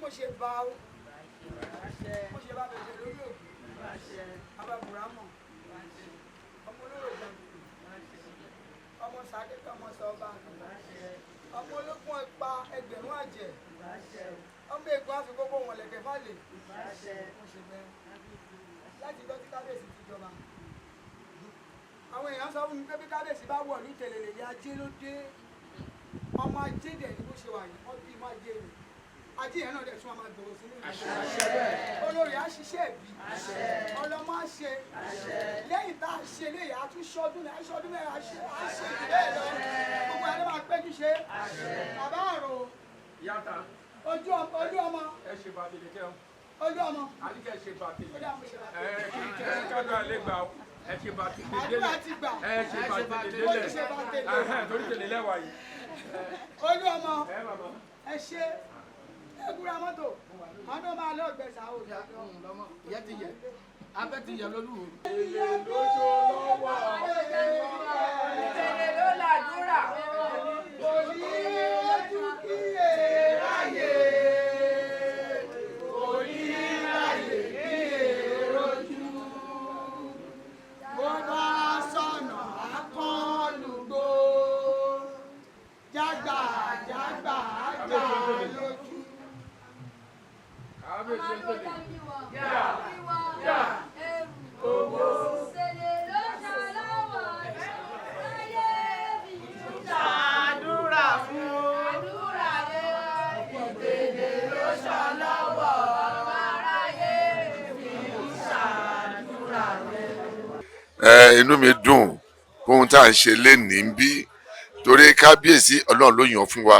Mo ṣe bá o, mo ṣe bá bẹ̀rẹ̀ lórí òkú, ababuramọ, ọmọ olóró jàǹdùkú, ọmọ sàkékè, ọmọ sọba, ọmọ ológun ẹ̀pà ẹgbẹ̀rún àjẹ́, ọmọ ègún àfikókò wọn lẹ̀kẹ̀ fàlẹ̀. Mo ṣe bẹ́ẹ̀ láti ìjọ tí kábíyèsí ti jọba. Àwọn èèyàn sọ fún mi pé bí kábíyèsí bá wọ̀lú tẹ̀lẹ̀lẹ̀ yá ajé ló dé. Ọmọ ajé dẹ̀ ni bó ṣe wà yìí, wọ́n bí ọmọ ajé ni. Ajé yẹn náà dẹ̀ tún máa gbòòrò sí nínú. Olórí á ṣiṣẹ́ ẹ̀bí, ọlọ́mọ á ṣe. Lẹ́yìn tá a ṣe léyìí, a tún ṣọdún ní aṣọdún mẹ́rin, a ṣe jù bẹ́ẹ̀ lọ. Gbogbo ẹ̀ ló máa péjú ṣe. Bàbá àrò, ojú ọmọ. Ẹ ṣe bàtìlì kẹ́ o. Olú ọmọ. Àníkẹ́ ṣe bàtìlì. Ó dà, mo ṣe bàtìlì. Ẹ kí kẹ́ kádùn àlẹ́ gbà o. Ẹ ṣe bàtìlì délẹ̀. Àdúrà ti gbà. Ẹ ṣe bàtìlì Mo ti délẹ̀. ṣe bàtìlì. Ẹhẹ́n, torí tèlé lẹ́wà yìí. Olú ọmọ. Ẹ màmá. Ẹ ṣe egúra mọ́tò àwọn náà máa lọ gbẹ̀sà o. Ìyá ti yẹ, abẹ́ ti yẹ lólú. Ìtẹ̀lẹ̀ ló làdúrà. Kò ní ojú kí èráyè, kò ní ráyè kí èròjú. Bó bá sọ̀nà akọ́lùgbò, jágbà jágbà já lójú. Kábíyèsí ń tẹ̀lé. Ṣàdúrà fún. Ìtẹ̀lẹ̀ ló ṣọlọ́wọ́ ọmọ aráyé fi ń ṣàdúrà fún. Ẹ inú mi dùn ohun tá à ń ṣe lénìí ń bí, torí kábíyèsí Ọlọ́run ló yàn fún wa.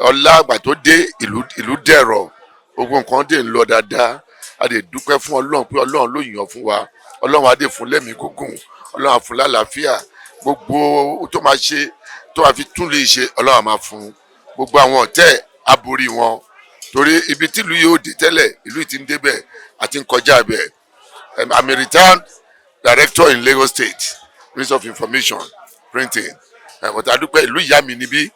Ọlá àgbà tó dé ìlú, ìlú dẹ̀rọ̀, gbogbo nǹkan dè ń lọ dáadáa. A lè dúpẹ́ fún Ọlọ́run pé Ọlọ́run ló yàn fún wa. Ọlọ́run á dè fún lẹ́mìí gígùn, Ọlọ́run á fún lálàáfíà. Gbogbo tó máa ṣe tó máa fi tún lè ṣe, Ọlọ́run á máa fún gbogbo àwọn ọ̀tẹ̀ aborí wọn, torí ibi tí ìlú yóò dé tẹ́lẹ̀, ìlú yìí ti ń débẹ̀ àti ń kọjá bẹ̀. I'm a retired director in Lagos State, Minister of Information Printing, but a dúpẹ́. Ìlú ìyá mi níbí,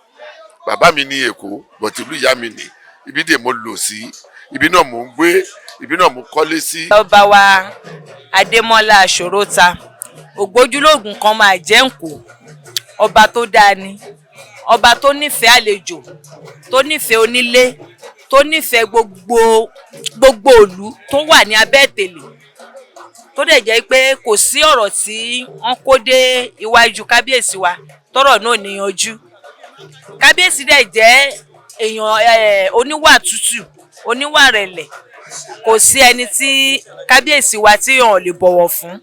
bàbá mi ní Èkó, but ìlú ìyá mi ní ibi dè mo lò sí, ibi náà mò ń gbé, ibi náà mo kọ́lé sí. Ọba wa Adémọ́lá Ṣòróta, ògbójúlógún kan máa jẹ́ ǹkó. Ọba tó dáa ni, ọba tó nífẹ̀ẹ́ àlejò, tó nífẹ̀ẹ́ onílé, tó nífẹ̀ẹ́ gbogbo gbogbo ìlú tó wà ní abẹ́ ìtẹ̀lẹ̀, tó dẹ̀ jẹ́ pé kò sí ọ̀rọ̀ tí wọ́n kó dé iwájú kábíyèsí wa tọ́rọ̀ náà níyanjú. Kábíyèsí dẹ̀ jẹ́ èèyàn oníwà tútù, oníwà rẹ̀lẹ̀. Kò sí ẹni tí kábíyèsí wa tí wọn ò lè bọ̀wọ̀ fún.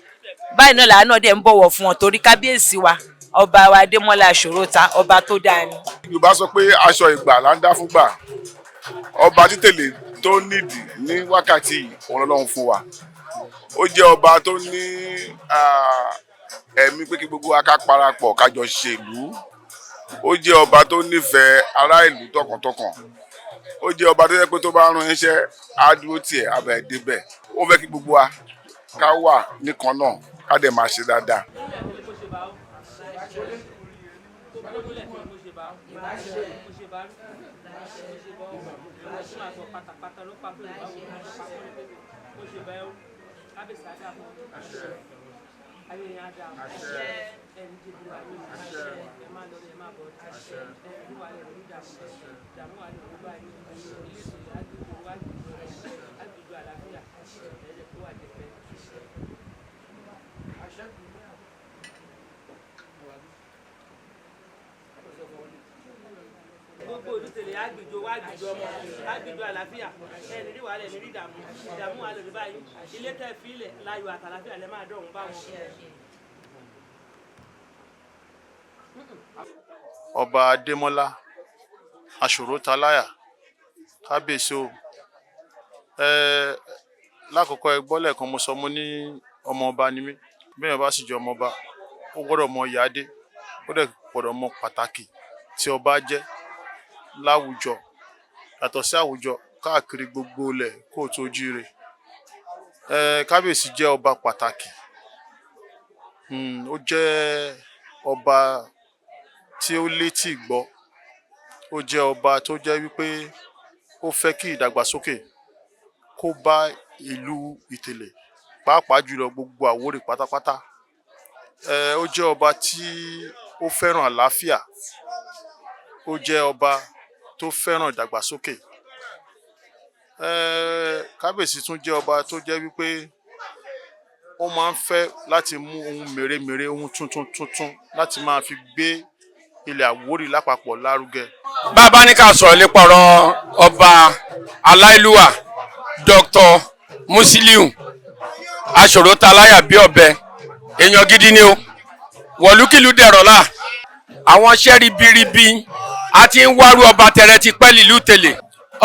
Báyìí náà làá náà dẹ̀ ń bọ̀wọ̀ fún wọn, torí kábíyèsí wa, ọba wa Adémọ́lá Ṣòróta, ọba tó dáa ni. Yorùbá sọ pé aṣọ ìgbà là ń dá fún gbà. Ọba títẹ̀lé tó nídìí ní wákàtí yìí, òun lọ́lọ́run fún wa. Ó jẹ́ ọba tó ní ẹ̀mí pé kí gbogbo wa ká parapọ̀ ká jọ ṣèlú. Ó jẹ́ ọba tó nífẹ̀ẹ́ ará ìlú tọkàntọkàn. Ó jẹ́ ọba tó yẹ pé tó bá rán iṣẹ́, á dúró tiẹ̀ abẹ́ débẹ̀. Ó fẹ́ kí gbogbo wa ká wà nìkan náà, ká dẹ̀ máa ṣe dáadáa. Gbogbo olùtẹ̀lẹ̀ àgbèjọ wa, àgbèjọ ọmọ, àgbèjọ àlàáfíà. Ẹni rí wàhálà, ẹni rí ìdààmú, ìdààmú wà lórí báyìí. Ilé tẹ́ fílẹ̀ láyọ̀ àtàlàáfíà lẹ́ máa dọ̀hún bá wọn. Ọba Adémọ́lá Aṣòrótaláyà, kábíyèsí o. Ẹ Lákọ̀ọ́kọ́ ẹ gbọ́ lẹ́ẹ̀kan mo sọ mo ní ọmọ ọba ni mí. Bí èèyàn bá sì jẹ́ ọmọ ọba, ó gbọ́dọ̀ mọ ìyá dé, ó dẹ̀ gbọ́dọ̀ mọ pàtàkì tí ọba jẹ́ láwùjọ, yàtọ̀ sí àwùjọ káàkiri gbogbo ilẹ̀ kóòtù ojíire. Kábíyèsí jẹ́ ọba pàtàkì. Ó jẹ́ ọba tí ó létí ìgbọ́. Ó jẹ́ ọba tó jẹ́ wípé ó fẹ́ kí ìdàgbàsókè kó bá ìlú Ìtẹ̀lé, pàápàá jùlọ gbogbo Àwórì pátápátá. Ó jẹ́ ọba tí ó fẹ́ràn àlàáfíà. Ó jẹ́ ọba tó fẹ́ràn ìdàgbàsókè. Kábíyèsí tún jẹ́ ọba tó jẹ́ wípé ó máa ń fẹ́ láti mú ohun mèremère, ohun tuntun tuntun láti máa fi gbé ilẹ̀ Àwórì lápapọ̀ lárugẹ. Bàbá ní ká sọ̀rọ̀ nípa ọ̀rọ̀ ọba aláìlúwà Dr. Musiliu Aṣòrótaláyà bí ọ̀bẹ, èèyàn gidi ni o, wọ̀lúkìlú dẹ̀rọ̀ là àwọn iṣẹ́ ribiribi a ti ń wárú ọba tẹ̀rẹ̀ ti pẹ́ lílù tèlè.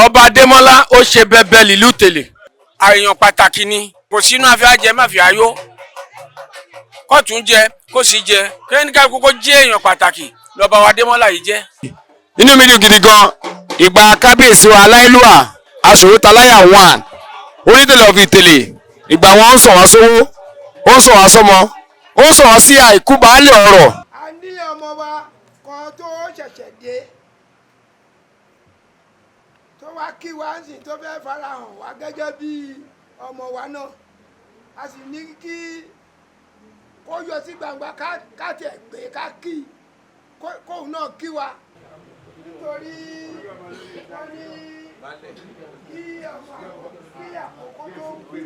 Ọba Adémọ́lá ó ṣe bẹbẹ lílù tèlè. Àyàn pàtàkì ni, kò sínú àfíà jẹ má fi ayó kóòtù ń jẹ kó sì jẹ kẹ́ńdíkà kókó jẹ́ èèyàn pàtàkì lọ́ba wa Adémọ́lá yìí jẹ́. Inú mi dùn gidi gan ìgbà kábíyèsí wa aláìlúwà Aṣòrótaláyà 1 Onítẹ̀lẹ̀ of Ìtẹ̀lé, ìgbà wọn ń sọ̀ wá sówó, ó ń sọ̀ wá sọ́mọ, ó ń sọ̀ wá sí àìkú baálé ọ̀rọ̀. A ní ọmọ wa kan tó ṣẹ̀ṣẹ̀ dé tó wá kí wa ń sìn tó fẹ́ farahàn wá gẹ́gẹ́ bí ọmọ wa náà, a sì ní kí kó yọ sí gbangba ká tiẹ̀ pé ká kí kóun náà kí wa, nítorí wọ́n ní kí ọmọ kí àkókò tó kú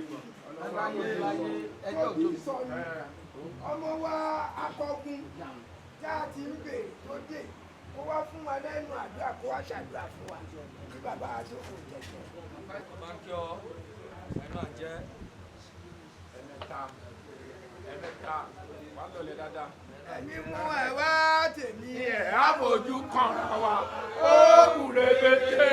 tó bí sọnù. Ọmọ wa akọgun tá a ti ń bèrè tó dé, kó wá fún wa lẹ́nu àdúrà, kó wá ṣàdúrà fún wa kí bàbá wa tó kò jẹjẹ. Ọba ń kí ọ, ẹ náà jẹ́ ẹ̀mẹ́ta ẹ̀mẹ́ta wà á lọlẹ̀ dáadáa. Ẹ̀mí mú ẹ wá tèmi. Ẹ̀ á fojú kanra wa, ó kù rẹpẹtẹ.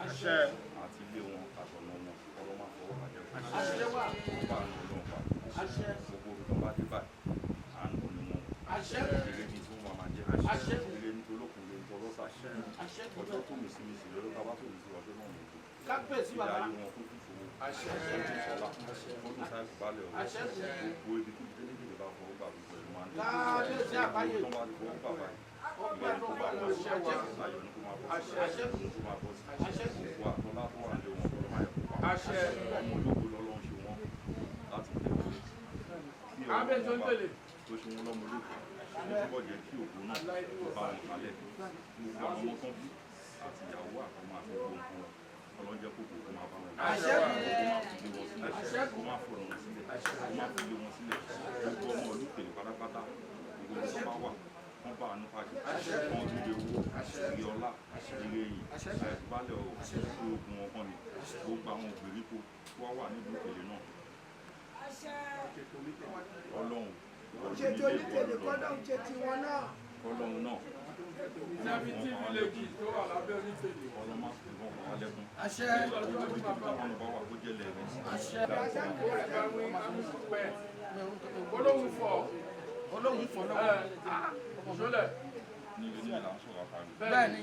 Àti ilé wọn àtọ̀nà wọn ọlọ́mọ àfọwọ́ bàjẹ́ fún un bá àánú ọlọ́run pa gbogbo omi tó bá dé báyìí àánú ni wọn èrè ní tí wọ́n máa jẹ́ èrè ní tolókun èrè ní tọlọ́sà ọjọ́ tó mi sí mi sí lọ́dọ́ tá a bá tó mi sí ọjọ́ náà nìyẹn ìdarí wọn kó tún fowó kó tún sọlá kó tún sáyẹ̀kù balẹ̀ ọ̀rọ̀ gbogbo ibi tó délé délé bá fọwọ́ gbà gbogbo ẹ̀ ló máa ń dé gbogbo tó bá fọwọ́ gbà báyìí ìgbà ní kó máa bọ́ sí ayọ̀ ní kó máa bọ́ sí kó máa bọ́ sí gbogbo àtọ́lá tó wà lé wọn kó máa yẹ kó pa ọmọ ológo lọ́lọ́run ṣe wọ́n láti tẹ̀lé kí ọlọ́run bá tó ṣe wọ́n lọ́mọ ológo ó túbọ̀ jẹ́ kí ògo náà kó bá wọn kalẹ̀ gbogbo àwọn ọmọ tán bí àti ìyàwó àtọmọ àti gbogbo nǹkan wọn ọlọ́run jẹ́ kó kó máa bá wọn kó máa fi lé wọn sílẹ̀ kó máa fọ̀nà wọn sílẹ̀ kó máa fi lé wọn sílẹ̀ gbogbo ọmọ ìlú tèlé pátápátá gbogbo ibi tó bá wà wọ́n bá àánú pàdé wọ́n tún lè owó ilé ọlá ilé yìí àìsíbalẹ̀ ọ̀rọ̀ sí ogun ọkàn ni gbogbo àwọn ìgbèríko tó wá wà nílùú Ìtẹ̀lé náà ọlọ́run Ṣe tó ní tèlé kọ́lọ́hún ṣe tiwọn náà. ọlọ́run náà 17 villages tó wà lábẹ́ Onítẹ̀lé. ọlọ́run má fi wọn pa wá lẹ́kún Àṣẹ. gbogbo ibi táwọn ọba wà kó jẹ́ lẹ́rìí. Olóhùn fọ̀. Olóhùn fọ̀ lọ́wọ́. Ṣọlẹ̀. Nílé nílé là ń sọ̀rọ̀ àtàrí. Bẹ́ẹ̀ni.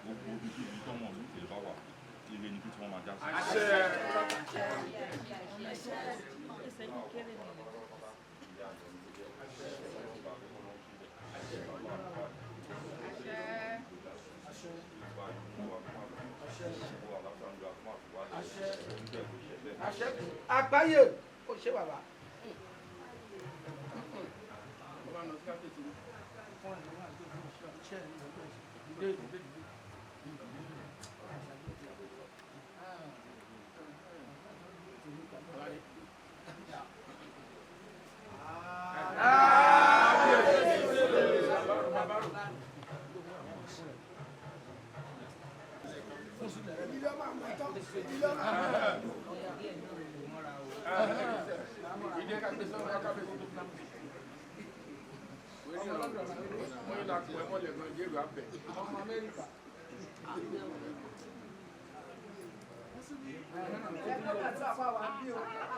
Gbogbo ibi kíbi tọ́mọ ìlú Ìtẹ̀lé bá wà ilé ní kí tí wọ́n máa já sí. Àṣẹ. Àgbáyé ó ṣe bàbá.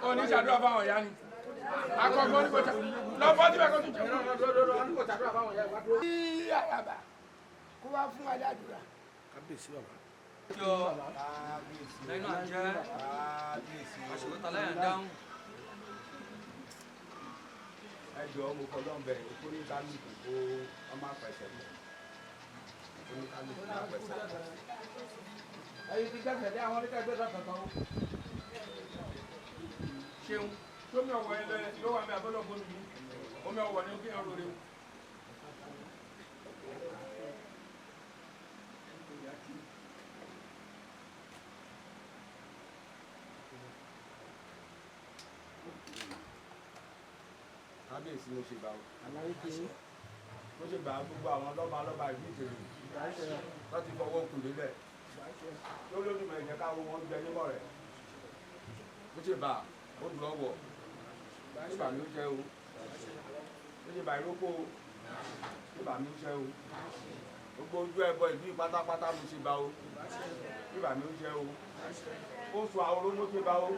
Oni ṣàdúrà fáwọn ìyá ni. Akọ̀gbọ́n ní kò ṣà. Lọ bọ́ síbẹ̀ kó tún jẹun. Kí àràbà kó wá fún wa ládùúrà. Kábíyèsí bàbá. Lẹ́nu àjẹ́ aṣòwòtálẹ́yà dáhùn. Ẹ jọ̀ọ́ mo fọlọ́n bẹ̀ oníkálukú kó ọmọ àpẹsẹ̀ mọ́. Oníkálukú àpẹsẹ̀ mọ́. Ẹyin ti gbẹ́sẹ̀ lé àwọn oníkẹ́ gbẹ́sẹ̀ kankan o. Ṣeun tómi ọ̀wọ̀ ẹ ló wà mí abọ́lọ́ gbómi mi omi ọ̀wọ̀ ni kí n rore o. Kábíyèsí ló ṣe gbà ó ó ṣe gbà gbogbo àwọn lọ́ba lọ́ba ìlú Ìtẹ̀lé láti fọwọ́ kù lélẹ̀ tó lójúmọ̀ ìjẹ́ káwọn wọn gbẹ nímọ̀ rẹ̀ ó ṣe bà ó dùn ọwọ́ nígbà mi ó jẹ́ o ó ṣe bà ìrókò o nígbà mi ó jẹ́ o gbogbo ojú ẹbọ ìlú pátápátá ló ṣe bà o nígbà mi ó jẹ́ o ó sọ àwòrán ló ṣe bà o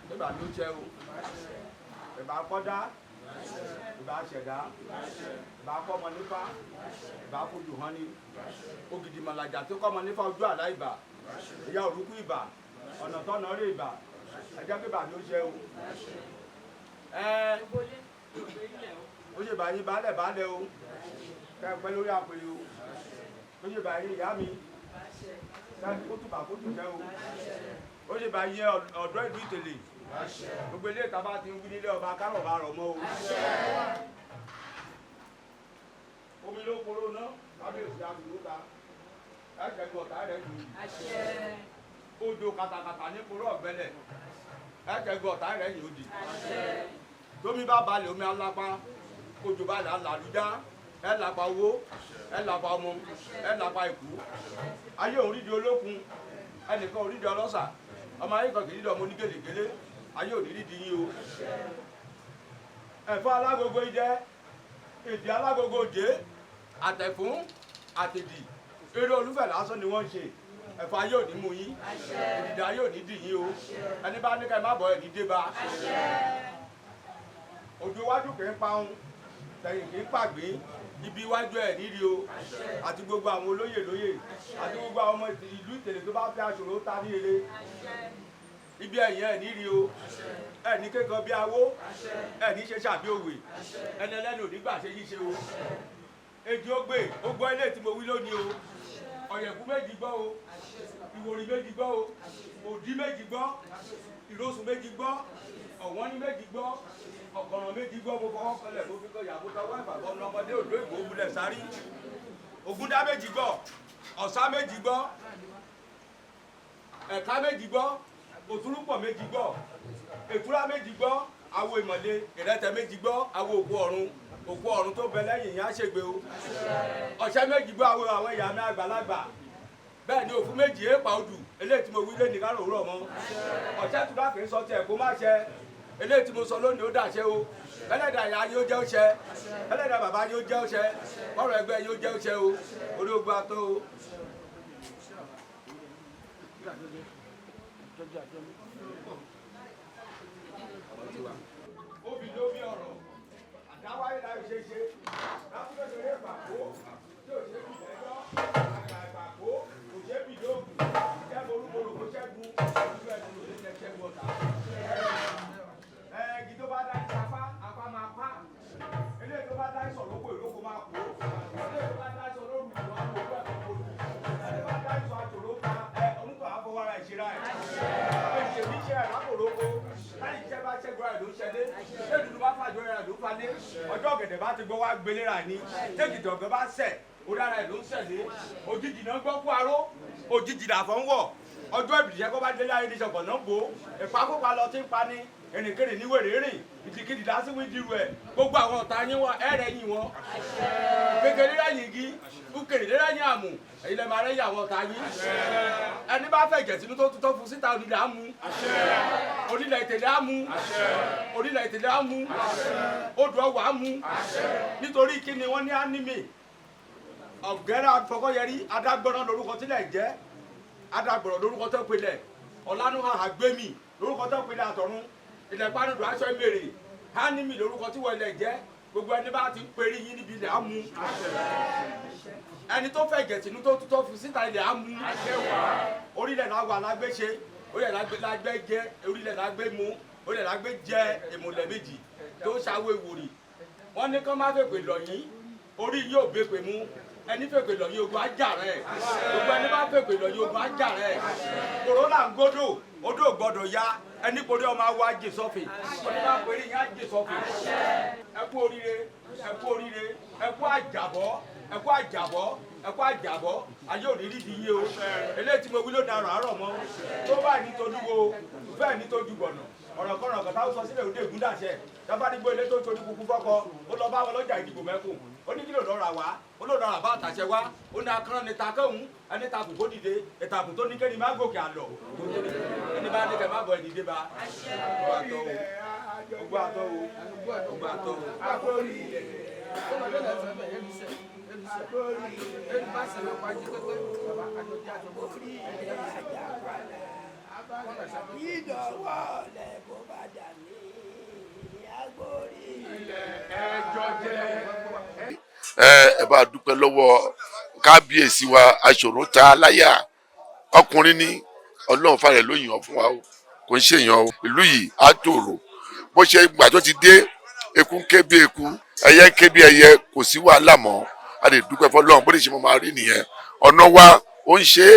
nígbà mi ó jẹ́ o ìbá kọ́dá ìbá ṣẹ̀dá ìbá kọ́mọ nífá ìbá fojú hàn ní ògidì màlàjà tó kọ́mọ nífá ojú àlá ìbà ìyá òrùkú ìbà ọ̀nà tọ́nà rí ìbà ẹjẹ́ pé bàbí ó ṣe o ẹ ó ṣe bàyí baálẹ̀ baálẹ̀ o kẹ́ ẹ pẹ́ lórí àpèrè o ó ṣe bàyí ìyá mi kẹ́ kó tùbà kó tù jẹ́ o ó ṣe bàyí ọ̀dọ́ ìlú Ìtẹ̀lé gbogbo ilé ìta bá ti ń wí nílé ọba kárọ̀ bá rọ̀ mọ́ o. Omi ló poró ná kábíyèsí àdúgbò ta ẹ̀jẹ̀ gbọ̀tà rẹ̀ jù. Odò kàtàkàtà ní poró ọ̀gbẹ́lẹ̀ ẹ̀jẹ̀ gbọ̀tà rẹ̀ yìí ó di. Tómi bá balẹ̀ omi alápá odò balẹ̀ alàlúdá ẹ̀ làpá owó ẹ̀ làpá ọmọ ẹ̀ làpá ìkú. Ayé òun rídi olókun ẹnìkan òun rídi ọlọ́sà ọmọ ayé kan kì í rídi ọmọ onígèlègèlè ayé ò ní rí di yín o. Ẹ̀fọ́ alágogo idẹ èdè alágogo òjé àtẹ̀fún àtẹ̀dì eré olúfẹ̀ lásán ni wọ́n ń ṣe. Ẹ̀fọ́ ayé ò ní mú yín ìdìdì ayé ò ní dì yín o ẹni bá ní ká ẹ má bọ̀ ẹ̀ ní dé bá. Ojú iwájú kì í parun tẹ̀yìn kì í pàgbín ibi iwájú ẹ̀ níri o àti gbogbo àwọn olóyè lóyè àti gbogbo àwọn ọmọ ìlú Ìtẹ̀lé tó bá fẹ́ aṣòro ta ní eré ibi ẹ̀yìn ẹ̀ níri o ẹ̀ ní kékan bí awó ẹ̀ ní ṣe ṣàbí òwe ẹni ẹlẹ́nu ò ní gbà ṣe yíṣe o. Èjì ó gbè ó gbọ́ ilé tí mo wí lónìí o ọ̀yẹ̀kú méjì gbọ́ o ìwòrì méjì gbọ́ o òdí méjì gbọ́ ìrosùn méjì gbọ́ ọ̀wọ́n ní méjì gbọ́ ọ̀kànràn méjì gbọ́ mo fọwọ́ kọlẹ̀ mo fi kọ ìyàwó tọwọ́ ìfàgbọ́ ọmọdé òdó ìgbò bulẹ̀ sáré ògúndá méjì gbọ́ ọ̀sá méjì gbọ́ ẹ̀ka méjì gbọ́ òtúrúpọ̀ méjì gbọ́ ètúrá méjì gbọ́ awo ìmọ̀le ìrẹtẹ̀ méjì gbọ́ awo òkú ọ̀run òkú ọ̀run tó bẹ lẹ́yìn yẹn á ṣègbè o ọ̀sẹ̀ méjì gbọ́ awo àwọn ìyá mi àgbàlagbà bẹ́ẹ̀ ni òfin méjì èèpà odù eléyìí tí mo wí lé ní kárò òwúrọ̀ mọ́ ọ̀sẹ̀ tura kì í sọ tiẹ̀ kó má ṣẹ eléyìí tí mo sọ lónìí ó dàṣẹ o ẹlẹ́dàá ìyá yóò jẹ́ ó ṣẹ ẹlẹ́dàá bàbá yóò jẹ́ ó ṣẹ ọ̀rọ̀ ẹgbẹ́ yóò jẹ́ ó ṣẹ o orí ogun atọ́ o. Obì ló bí ọ̀rọ̀ àdáwáyé láì ṣe ṣe láfúgbẹ́sọ̀rẹ́ ìpàkó tí ò ṣe bì lẹ́jọ́ àgbà ìpàkó kò ṣe bì lóògùn jẹ́ borúborò kó ṣẹ́gun ojú ẹ̀dùn ló lè ṣẹ́gun ọ̀tá. Ẹ̀ẹ́dì tó bá dá ìsapá apá máa pa eléyìí tó bá dá ìsọ̀rọ̀kọ ìrókò máa kó eléyìí tó bá dá ìsọ̀rọ̀ òrùn ìlú àwọn òkú ẹ̀kọ́ kò lù eléyìí tó bá dá ìsọ̀ àjòrò pa ẹ onítọ̀ àfọwọ́ra ìṣera ẹ̀ èṣèlú iṣẹ́ àlákòrókò láì iṣẹ́ bá ṣẹ́gun rẹ̀ ló ṣẹlé lẹ́dùnú bá fàjọ rẹ̀ ló falé ọjọ́ ọ̀gẹ̀dẹ̀ bá ti gbọ́ wá gbélé rà ní tẹ́gìdì ọ̀gẹ̀ bá sẹ̀ orí ara ẹ̀ ló ń sẹ̀lé òjijì náà gbọ́ kú aró òjijì làfọ̀ ń wọ̀ Ọjọ́ ìbìlẹ̀ kó bá délé ayé ní ṣọ̀pọ̀ náà bò ó. Ìpakópa lọ ti ń pa ni, ìrìnkèrè ní wèrè rìn, ìdìkidì lásìwí dirú ẹ̀. Gbogbo àwọn ọ̀tá yín wá ẹ̀rẹ̀ yín wọn. Kékeré lẹ́yìn igi, kúkèrè lẹ́yìn àmù, èyí lẹ́ máa rẹ́yìn àwọn ọ̀tá yín. Ẹni bá fẹ́ jẹ̀ sínú tó tutọ́ fún síta onílẹ̀ á mú. Onílẹ̀ ìtẹ̀lẹ̀ á mú. Onílẹ̀ ìtẹ̀lẹ̀ á mú. Odò ọwà á mú. Nítorí kí ni wọ́n ní ánìmì? Ọ̀gẹ́rẹ́ afọkọ́yẹrí adágbọ́nà lórúkọ tílẹ̀ jẹ́. Adágbọ̀rọ̀ lórúkọ tó pilẹ̀. Ọ̀lànúhà àgbẹ̀mí lórúkọ tó pilẹ̀ àtọ̀run. Ilẹ̀ panudù aṣọ ìmèrè. Ánìmì lórúkọ tí wọ́n ilẹ̀ jẹ́. Gbogbo ẹni bá ti ń perí yín níbi ilẹ̀ á mú. Ẹni tó fẹ́ gẹ̀tìnú tó tutọ́ fún síta ilẹ̀ á mú. Orílẹ̀ làwọn alágbèṣe, orílẹ̀ lágbé jẹ, orílẹ̀ lágbé mu, orílẹ̀ lágbé jẹ ìmùlẹ̀ méjì tó ṣàwé ìwòrì. Wọ́n ní kán má fèpè lọ̀ yín, orí yóò bèpè mú. Ẹni fèpè lọ̀ yín ogun ajá rẹ̀. Gbogbo ẹni bá fèpè lọ̀ yín ogun ajá rẹ̀. Kòrólà ń gbódò, odò gbọ́dọ̀ ya. Ẹni kò rí ọmọ awọ ajé sọ́fì. Ẹni bá pèrè yín ajé sọ́fì. Ẹ kú oríire, ẹ kú oríire, ẹ kú àjàbọ́, ẹ kú àjàbọ́, ẹ kú àjàbọ́. Ayé òní rí di yín o. Eléyìí tí mo wí lónìí àrọ̀ àárọ̀ mọ́. Tó bá ní tolúwo, bẹ́ẹ̀ ní tójú gbọ̀nà. Ọ̀rọ̀ kọ̀rọ̀ kan táwọn sọ sílẹ̀ òde ìgúndàṣẹ. Dábàdìgbò ilé tó torí kúkú fọ́kọ, ó lọ bá wọn lọ́jà ìdìbò mẹ́kùn. Ó ní kí ló lọ́ra wá, ó ló lọ́ra bá àtàṣẹ wá, ó ní akọ́rọ́ ní takẹ́hùn, ẹni takùn kó dìde, ìtàkùn tó ní kéde má gòkè àlọ́. Ẹni bá ní kẹ má bọ̀ ẹni dé bá. Ogbó àtọ́ o, ogbó àtọ́ o, ogbó àtọ́ o. Ìdọ̀wọ́ lẹ̀ kó bá dà mí agbórí. Ẹjọ́ jẹ́. Ẹ bá dúpẹ́ lọ́wọ́ kábíyèsí wa aṣòro ta láyà ọkùnrin ní ọlọ́run fàrẹ̀ ló yàn fún wa o, kò ń ṣèyàn o. Ìlú yìí á tòrò bó ṣe gbà tó ti dé, eku ń ké bí eku, ẹyẹ ń ké bí ẹyẹ, kò sí wàhálà mọ́. A lè dúpẹ́ fọlọ́run bó lè ṣe mo máa rí nìyẹn. Ọ̀nà wa ó ń ṣe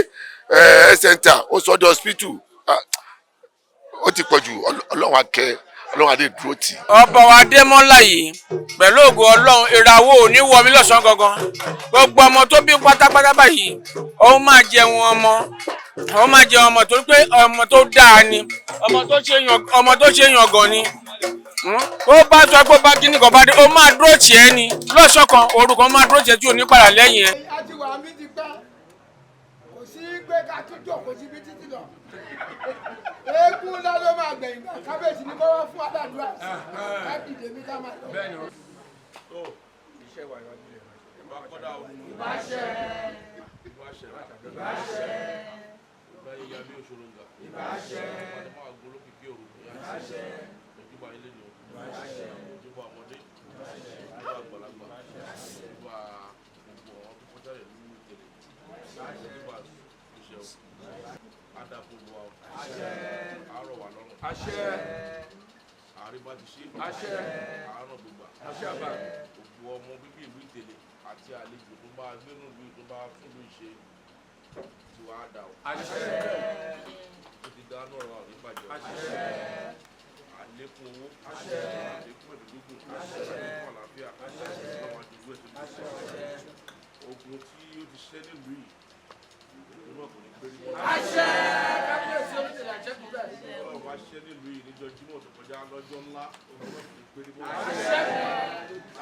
ẹ center, ó sọ di hospital, ó ti pọ̀ jù. Ọlọ́run á kẹ́, ọlọ́run á lè dúró tì. Ọba wa Adémọ́lá yìí pẹ̀lú ògo ọlọ́run, ìràwọ̀ ò ní wọ mí lọ́sàn-án gangan. Gbogbo ọmọ tó bí pátápátá báyìí, òun máa jẹun ọmọ, òun máa jẹun ọmọ, torí pé ọmọ tó dáa ni, ọmọ tó ṣe yàn gan ni. Ó bá sọ pé bá kíní kan bá dé, ó máa dúró tì ẹ́ ni lọ́sàn kan, òru kan máa dúró tì ẹ́ tí ò ní padà lẹ́yìn ẹ. A ti wà mí ti pẹ́, kò sí pé ká tún jókòó síbi títí lọ. Eégún ńlá ló máa gbẹ̀yìn gbà, kábíyèsí ní kọ́wọ́ fún aládùúrà ká dìde mí ká máa lọ. Tó iṣẹ́ wa ìwájú rẹ̀ ìbá kọ́dà o. Ìbáṣẹ. Ìbáṣẹ. Ìbáṣẹ. Ìbá yíya bí òṣòro ń ga. Ìbáṣẹ. Ìbá máa gbó lókìkí òru. Ìbáṣẹ. Ojúbà ilé ni o. Ìbáṣẹ. Ojúbà ọmọdé. Ìbáṣẹ. Ojúbà àgbàlagbà. Ojúbà gbogbo àwọn tó kọjá rẹ̀ nínú ìtẹ̀lẹ̀. Ojúbà iṣẹ́ o. Adàpọ̀ wa o. Àárọ̀ wà lọ́rùn. Àárín bá ti ṣe. Àárọ̀ gbogbo. Gbogbo ọmọ bíbí ìlú Ìtẹ̀lé àti àlejò tó bá gbénú ìlú tó bá fún ìlú ìṣe tí wàá dà o. Ó ti dáná ọ̀rọ̀ àwọn ìbàjẹ́. Àlékún owó. Àlékún ẹ̀mí gígùn. Àlékún àlàáfíà. Ọlọ́run àti ìlú ẹ̀sìn. Ogun tí ó ti ṣẹ́ nílùú yìí, ìlú náà kò ní gbérí mọ́. Àṣẹ! Kábíyèsí Onítẹ̀lé àṣẹ́kù bẹ́ẹ̀. Ọlọ́run bá ṣẹ́ nílùú yìí níjọ́ Jímọ̀ tó kọjá lọ́jọ́ ńlá, ogun náà kò ní gbérí mọ́. Àṣẹ!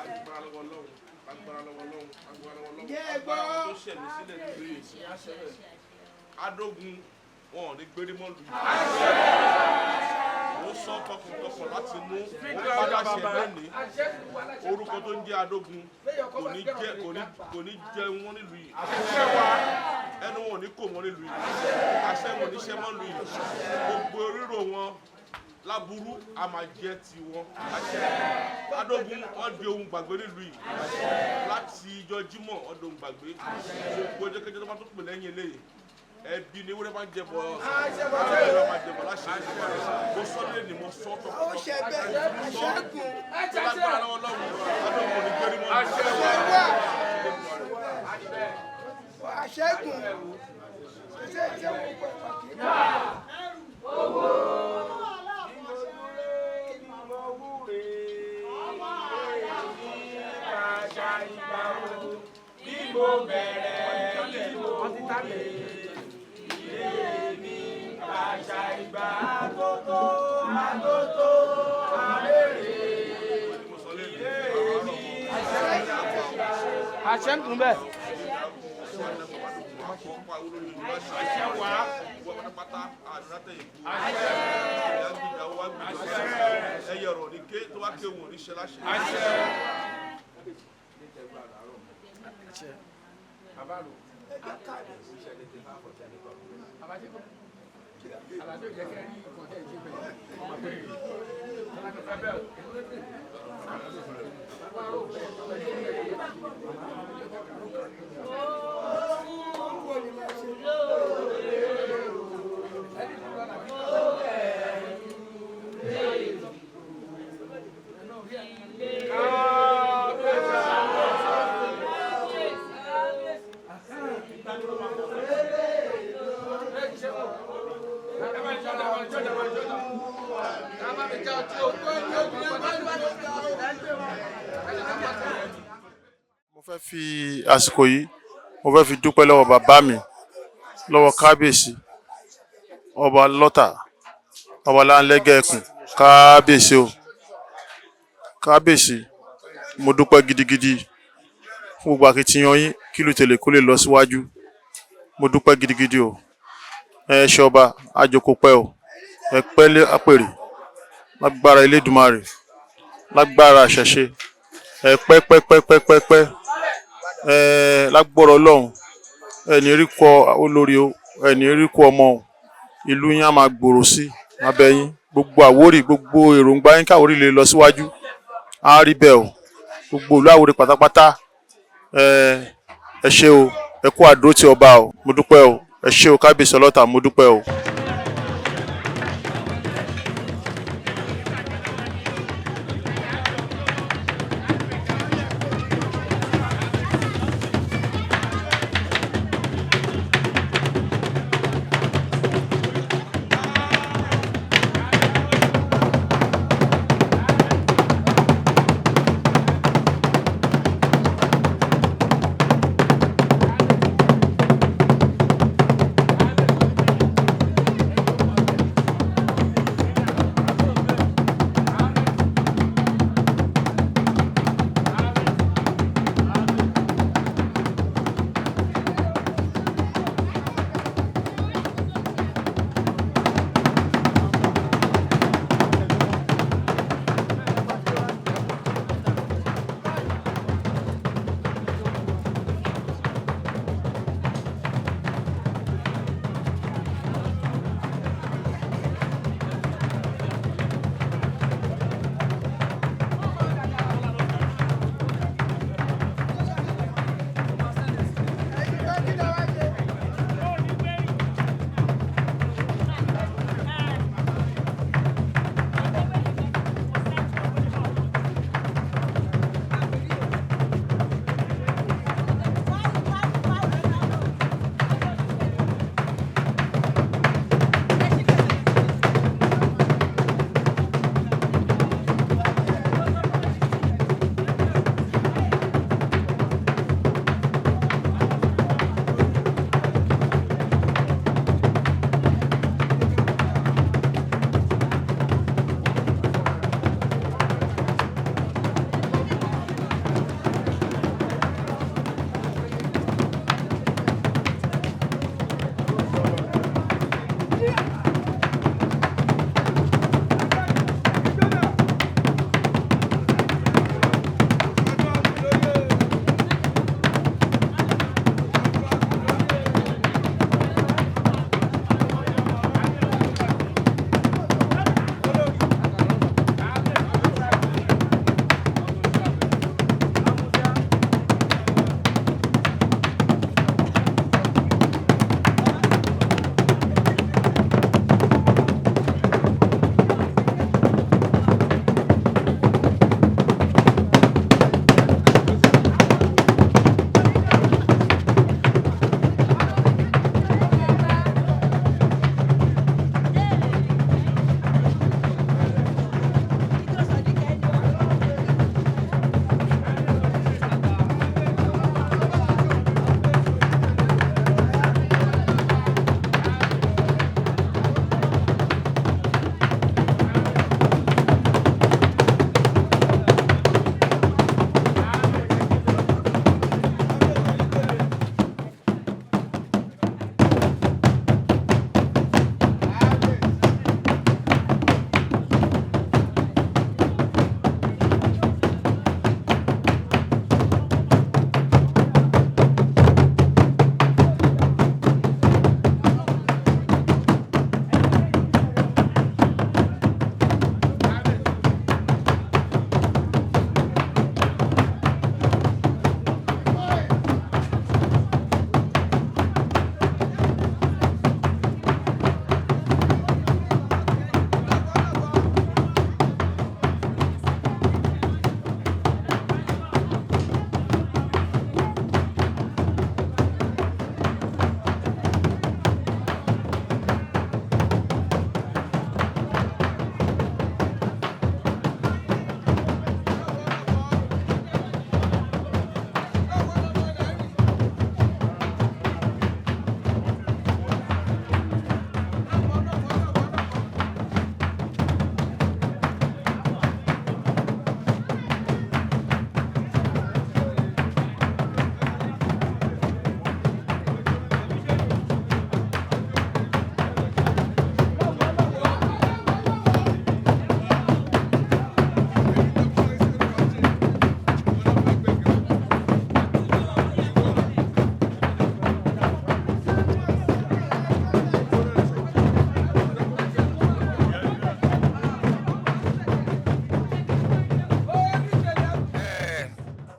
Agbára lọ́wọ́ Ọlọ́run, agbára lọ́wọ́ Ọlọ́run, agbára lọ́wọ́ Ọlọ́run. Jẹ́ ẹ gbọ́. Agbára tó ṣẹ̀mí sílẹ̀ nílùú yìí. Adógun wọn ò ní gbérí mọ́ lù yìí. Mo sọ tọkàntọkàn láti mú padà ṣe lónìí. Orúkọ tó ń jẹ́ Adógun kò ní jẹ wọ́n nílùú yìí. Ẹnu wọn ò ní kò mọ́ nílùú yìí. Àṣẹ wọn ò ní ṣẹ mọ́ nílùú yìí. Gbogbo rírò wọn láburú a máa jẹ́ tiwọn. Adógun wọn di ohun gbàgbé nílùú yìí. Láti ijọ́ Jímọ̀ wọn di ohun gbàgbé. Gbogbo ẹjọ́kẹ́jọ́ tó bá tó pè lẹ́yìn eléyìí, ẹbí ni ewúrẹ́ máa ń jẹbọ, ewúrẹ́ máa ń jẹbọ láṣẹ. Mo sọ lé ní mo sọ tọkọ. Ó ṣe bẹ́ẹ̀, àṣẹ́gun. Lágbára lọ́wọ́ lọ́wọ́, Adógun ò ní gbérí mọ́. Àṣẹ́gun. Ṣé ṣé wọ́n pẹ̀ pàkí? Bí mo bẹ̀rẹ̀ ní mo wúre, ilé mi. Atótó arére. Àṣẹ ń kún bẹ́ẹ̀. Mo fẹ́ fi àsìkò yìí, mo fẹ́ fi dúpẹ́ lọ́wọ́ bàbá mi, lọ́wọ́ kábíyèsí ọba lọ́tà, ọba láńlẹ́gẹ̀ẹ́kùn. Kábíyèsí o, kábíyèsí, mo dúpẹ́ gidigidi fún gbogbo akitiyan yín kí ìlú Ìtẹ̀lé kó lè lọ síwájú. Mo dúpẹ́ gidigidi o. Ẹ ṣe ọba àjòkó pẹ́ o, ẹ pẹ́ lé àpèrè lágbára Elédùmarè, lágbára àṣẹṣe, ẹ pẹ́ pẹ́ pẹ́ pẹ́ pẹ́ pẹ́, ẹ lágbọ́rọ̀ Ọlọ́run. Ẹ ní rí kọ olórí o, ẹ ní rí kọ ọmọ o. Ìlú yín á máa gbòòrò sí abẹ́ yín. Gbogbo Àwórì, gbogbo èròǹgbà yín káwórì lè lọ síwájú, á rí bẹ́ẹ̀ o. Gbogbo ìlú Àwórì pátápátá, ẹ ẹ ṣé o, ẹ kú àdúró tí ọba o. Mo dúpẹ́ o, ẹ ṣé o, kábíyèsí ọlọ́tà, mo dúpẹ́ o.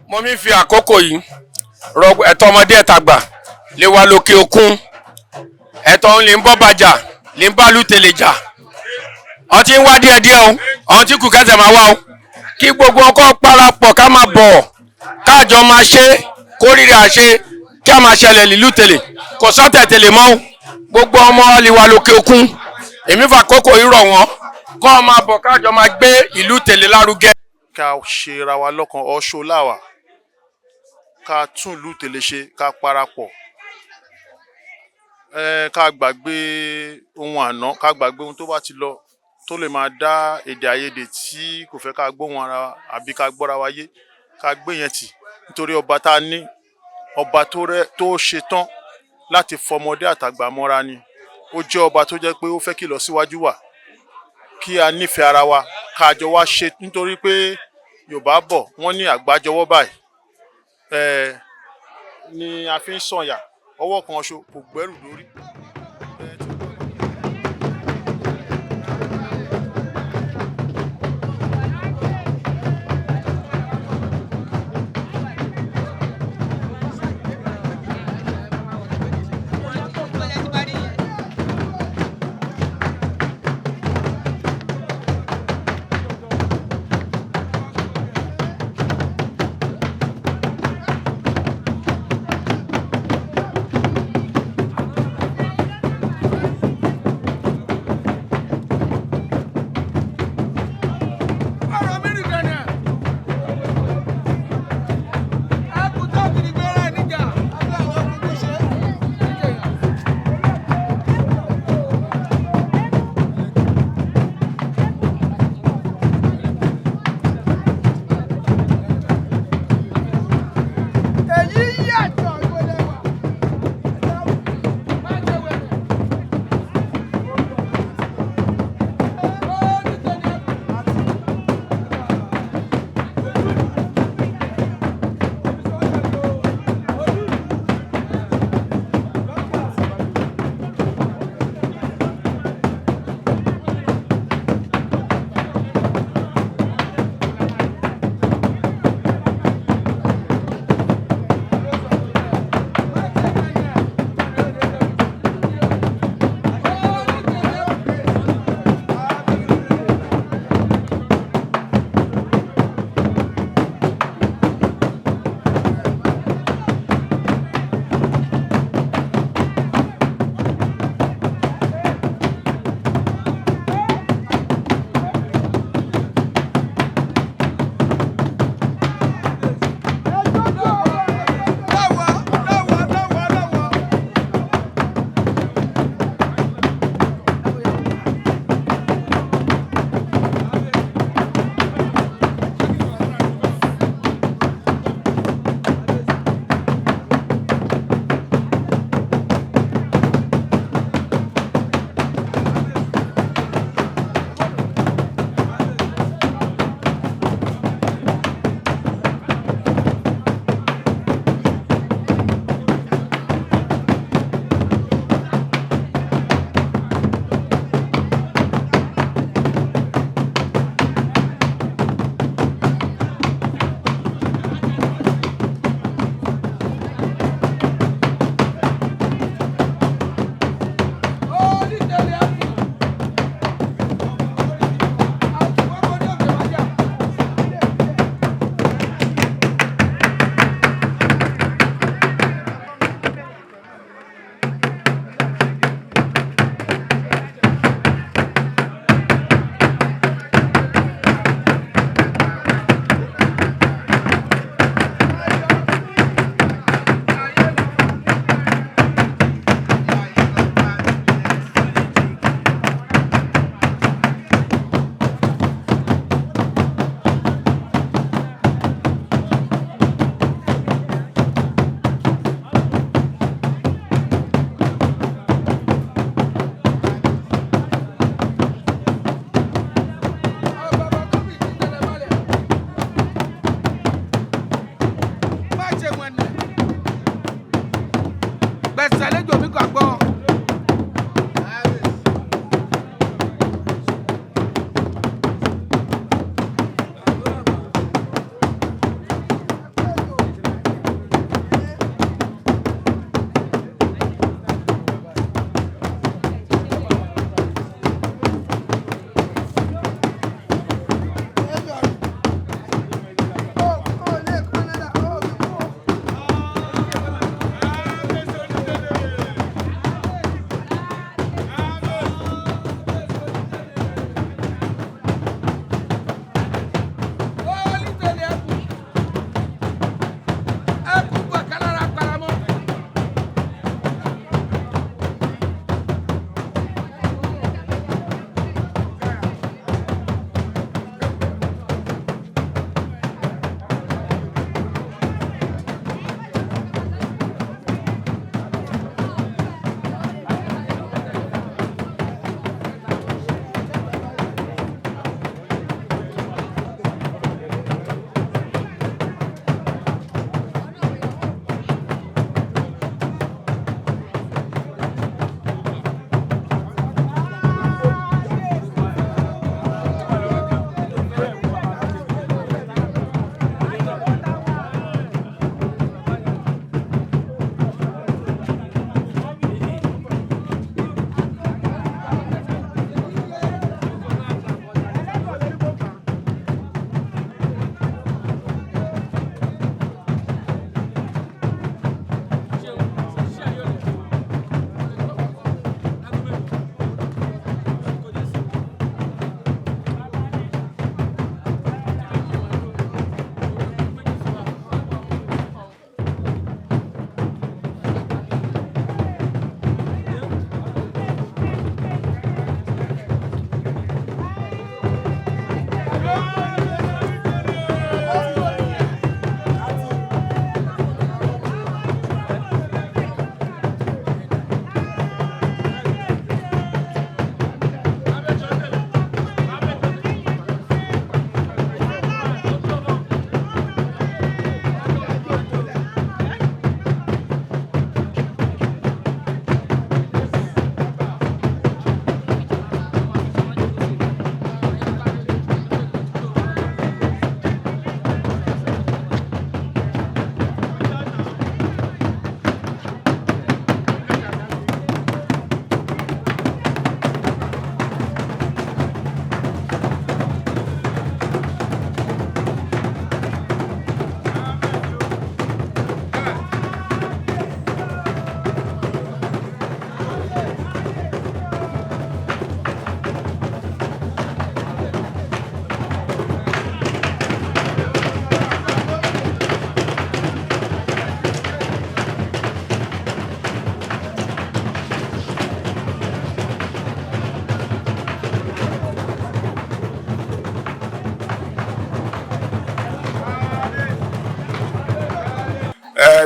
Mo mi fi àkókò yìí rọ ẹ̀tọ́ ọmọdé ẹ̀tàgbà lè wà lókè òkun, ẹ̀tọ́ ń lè ń bọ́ bàjà lè ń bá lùtẹ̀lẹ̀ jà, ọtí ń wá díẹ̀díẹ̀ o, ọ̀hún tí kù kẹsẹ̀ máa wá o, kí gbogbo ọkọ̀ parapọ̀ ká máa bọ̀ káàjọ máa ṣe kórìíra àṣe kí a máa ṣẹlẹ̀ lílù tẹ̀lẹ̀ kò sọ́tẹ̀ tẹ̀lẹ̀ mọ́ o. Gbogbo ọmọ lè wà lókè òkun, èmi fà kókò yìí rọ̀ wọ́n kọ́ ọ máa bọ̀ káàjọ máa gbé ìlú tẹ̀lẹ̀ lárugẹ. Ká ṣe ra wa lọ́kan ọ̀ṣọ́ láwà, ká tún ìlú Ìtẹ̀lé ṣe, ká parapọ̀, ká gbàgbé ohun àná, ká gbàgbé ohun tó bá ti lọ tó lè máa dá èdè àìyedè tí kò fẹ́ ká gbóhùn ara wa àbí ká gbọ́ra wa yé, ká gbé yẹn tì, nítorí ọba tá a ní, ọba tó rẹ tó ṣetán láti fọmọdé àtàgbà mọ́ra ni. Ó jẹ́ ọba tó jẹ́ pé ó fẹ́ kí ìlọsíwájú wà, kí a nífẹ̀ẹ́ ara wa, ká jọ wá ṣe, nítorí pé Yorùbá bọ̀ wọ́n ní àgbájọwọ́ báyìí ni a fi ń sànyà, ọwọ́ kan ṣo kò gbẹ́rù lórí.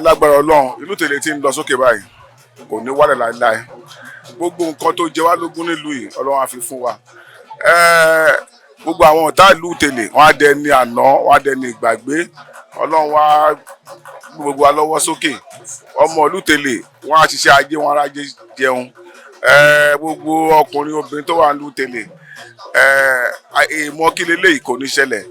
Lágbára Ọlọ́run, ìlú Ìtẹ̀lé ti ń lọ sókè báyìí, kò ní wálẹ̀ láéláé. Gbogbo nǹkan tó jẹ wá lógún nílùú yìí, Ọlọ́run á fi fún wa. Gbogbo àwọn ọ̀tá ìlú Ìtẹ̀lé, wọ́n á dẹni àná, wọ́n á dẹni ìgbàgbé. Ọlọ́run wá gbogbo wa lọ́wọ́ sókè. Ọmọ ìlú Ìtẹ̀lé, wọ́n á ṣiṣẹ́ ajé, wọ́n á rájé jẹun. Gbogbo ọkùnrin obìnrin tó wà nílùú Ìtẹ̀lé, èèmọ̀ kí leléyìí kò ní ṣẹlẹ̀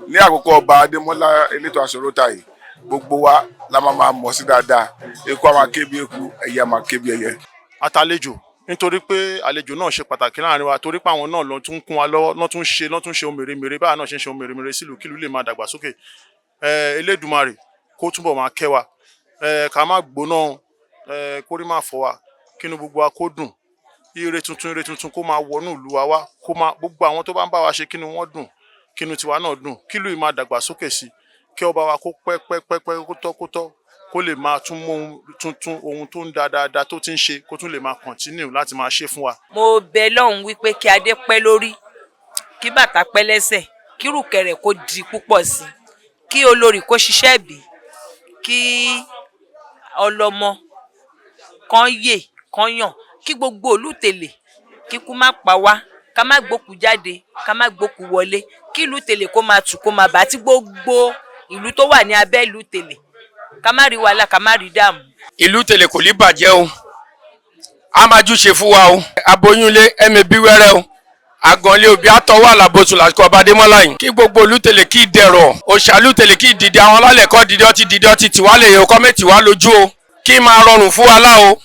ní àkókò ọba Adémọ́lá Elétò Aṣòrótà yìí. Gbogbo wa la máa máa mọ̀ sí dáadáa. Eku á máa ké bí eku, ẹyẹ á máa ké bí ẹyẹ. Àtàlejò, nítorí pé àlejò náà ṣe pàtàkì láàrin wa, torí pé àwọn náà ló tún kún wa lọ́wọ́, lọ́ tún ṣe ohun mèremère báwa náà ṣe ń ṣe ohun mèremère sílùú, kílùú lè máa dàgbàsókè. Elédùmarè kó túbọ̀ máa kẹ́ wa, ká má gbóná, kórí má fọ́ wa, kínú gbogbo wa kó dùn. Ire tuntun, ire tuntun kó máa wọnú ìlú wa wá, kó máa gbogbo àwọn tó bá ń bá wa ṣe, kínú wọn dùn, kínú tiwa náà dùn, kílùú yìí máa dàgbàsókè sí, kí ọba wa kó pẹ́ pẹ́ pẹ́ pẹ́, kó tọ́ kó tọ́, kó lè máa tún mú ohun tuntun, ohun tó ń da dáadáa tó ti ń ṣe, kó tún lè máa continue láti máa ṣe fún wa. Mo bẹ lọ́hùn wípé kí adé pẹ́ lórí, kí bàtà pẹ́ lẹ́sẹ̀, kí rùkẹ̀rẹ̀ kó di púpọ̀ sí i, kí olórí kó ṣiṣẹ́ bí, kí ọlọ́mọ kan yè kan yàn, kí gbogbo olùtẹ̀lé, kíkú má pa wá, ká má gbókù jáde, ká má gbókù wọlé, kí ìlú Tẹ̀lé kó máa tù, kó máa bá tí gbogbo ìlú tó wà ní abẹ́ ìlú Tẹ̀lé, ká má rí wàhálà, ká má rí dààmú. Ìlú Tẹ̀lé kò ní bàjẹ́ o, a máa júṣe fún wa o. Aboyúnlé ẹ̀mí bí wẹ́rẹ́ o, àgànlé òbí àtọwọ́ àlàbòsùn lásìkò ọba Adémọ́lá yìí. Kí gbogbo ìlú Tẹ̀lé kí dẹ̀rọ̀, òṣàlú Tẹ̀lé kí dìde, àwọn alálẹ̀ kọ́ dìde, ọtí dìde, ọtí tìwá lè yẹ kọ́ mẹ́tì wá lójú o, kí máa rọrùn fún wa lá o.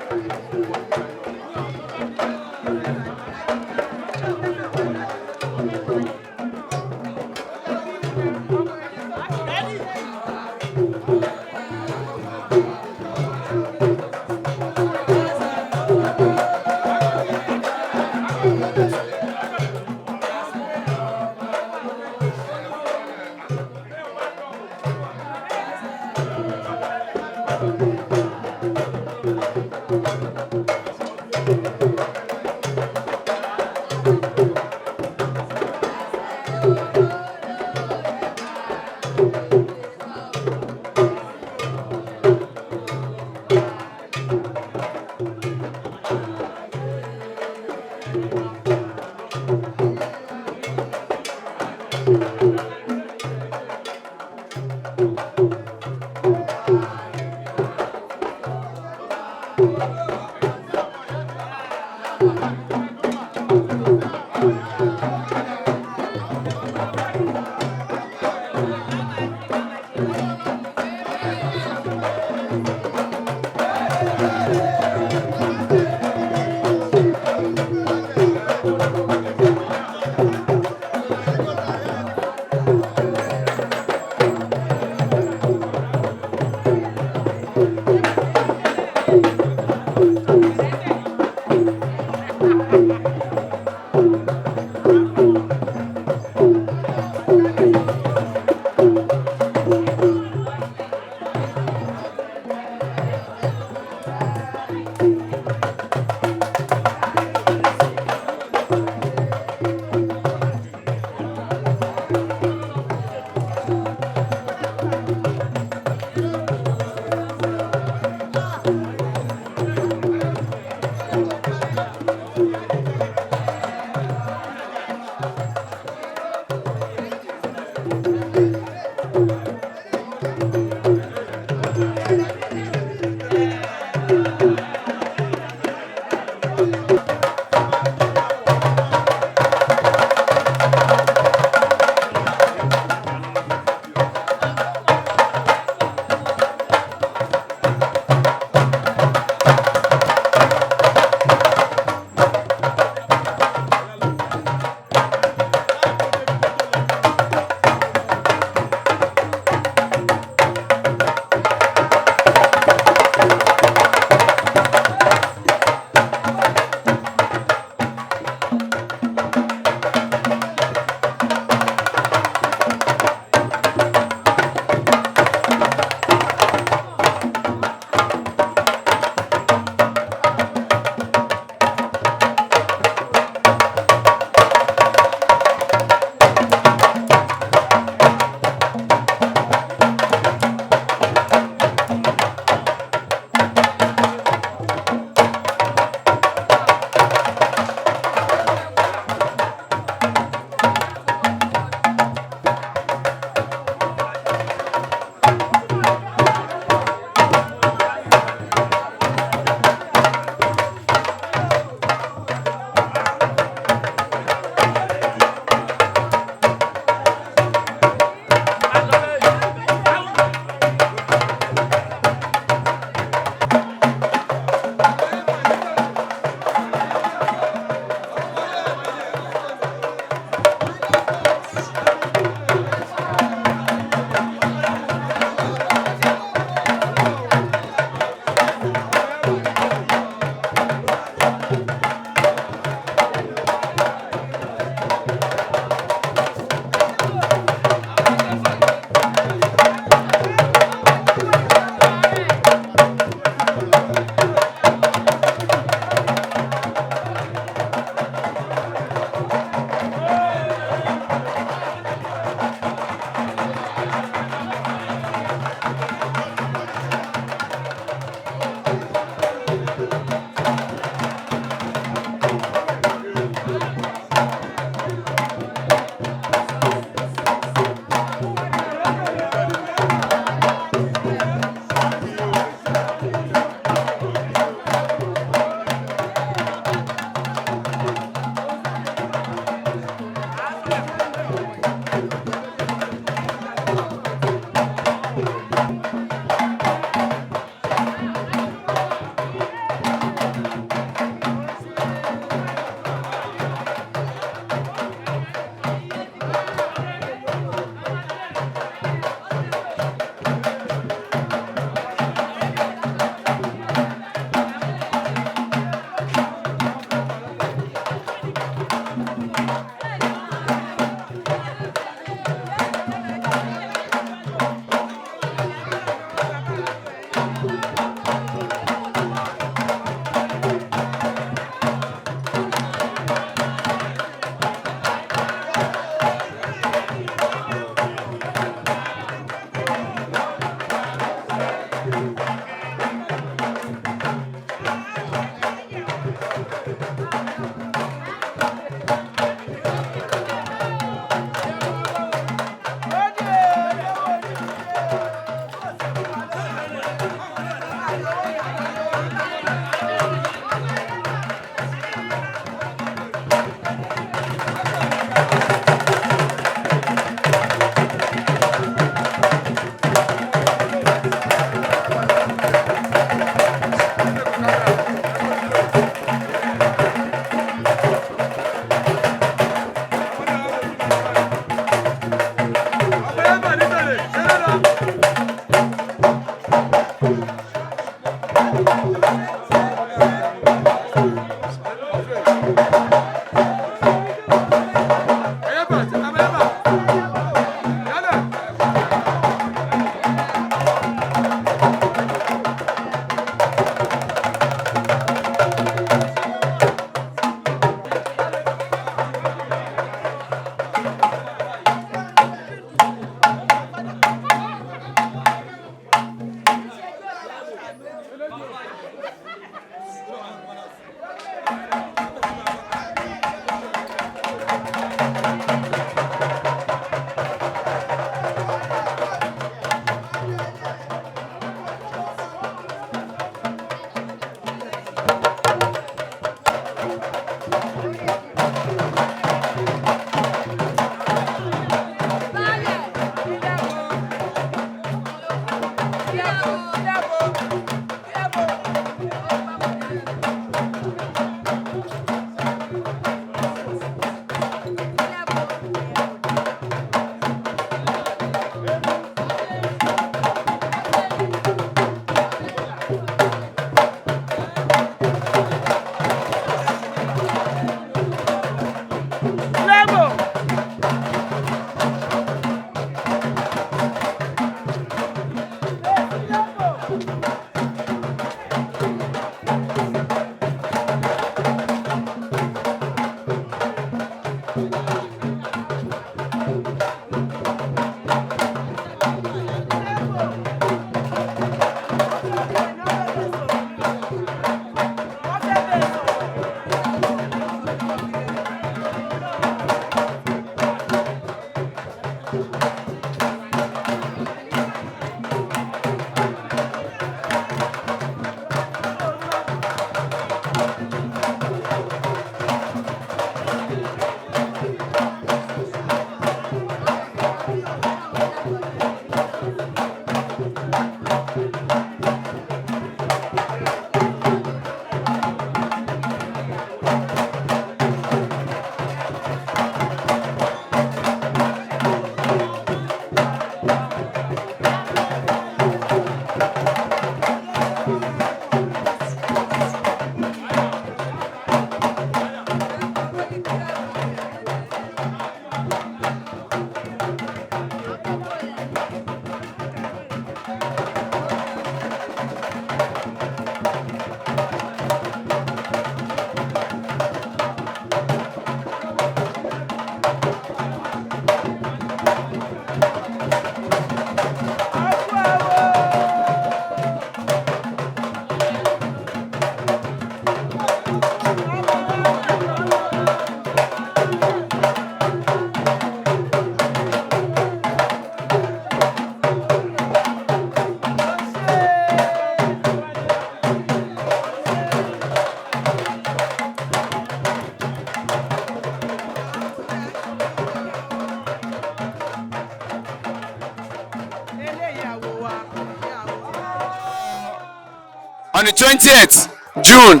On the 20th June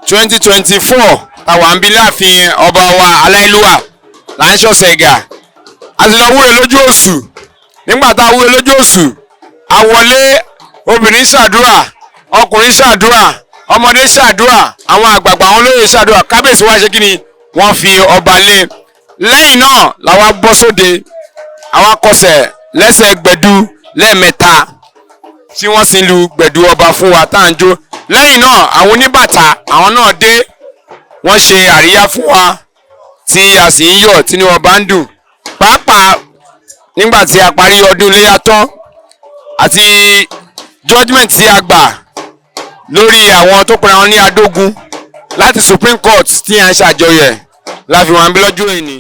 2024, àwa ń bí láàfin ọba wa aláìlúwà là ń ṣọ̀sẹ̀ ẹ̀gà. A ti lọ wúre lójú òṣù. Nígbà tá a wúre lójú òṣù, a wọlé, obìnrin ṣàdúrà, ọkùnrin ṣàdúrà, ọmọdé ṣàdúrà, àwọn àgbààgbà, àwọn olóyè ṣàdúrà. Kábíyèsí wa ṣe kí ni, wọ́n fi ọba lé. Lẹ́yìn náà làwa bọ́ sóde, àwa kọsẹ̀ lẹ́sẹ̀ gbẹ̀du lẹ́ẹ̀mẹ́ta tí wọ́n sì ń lu gbẹ̀du ọba fún wa tá à ń jó. Lẹ́yìn náà, àwọn oníbàtà, àwọn náà dé, wọ́n ṣe àríyá fún wa tí a sì ń yọ̀, tínú ọba ń dùn, pàápàá nígbà tí a parí ọdún iléyà tán àti judgement tí a gbà lórí àwọn tó pera wọn ní adógun láti Supreme Court tí a ń ṣàjọyọ̀ ẹ̀ la fi wọn bí lọ́jọ́ ìní.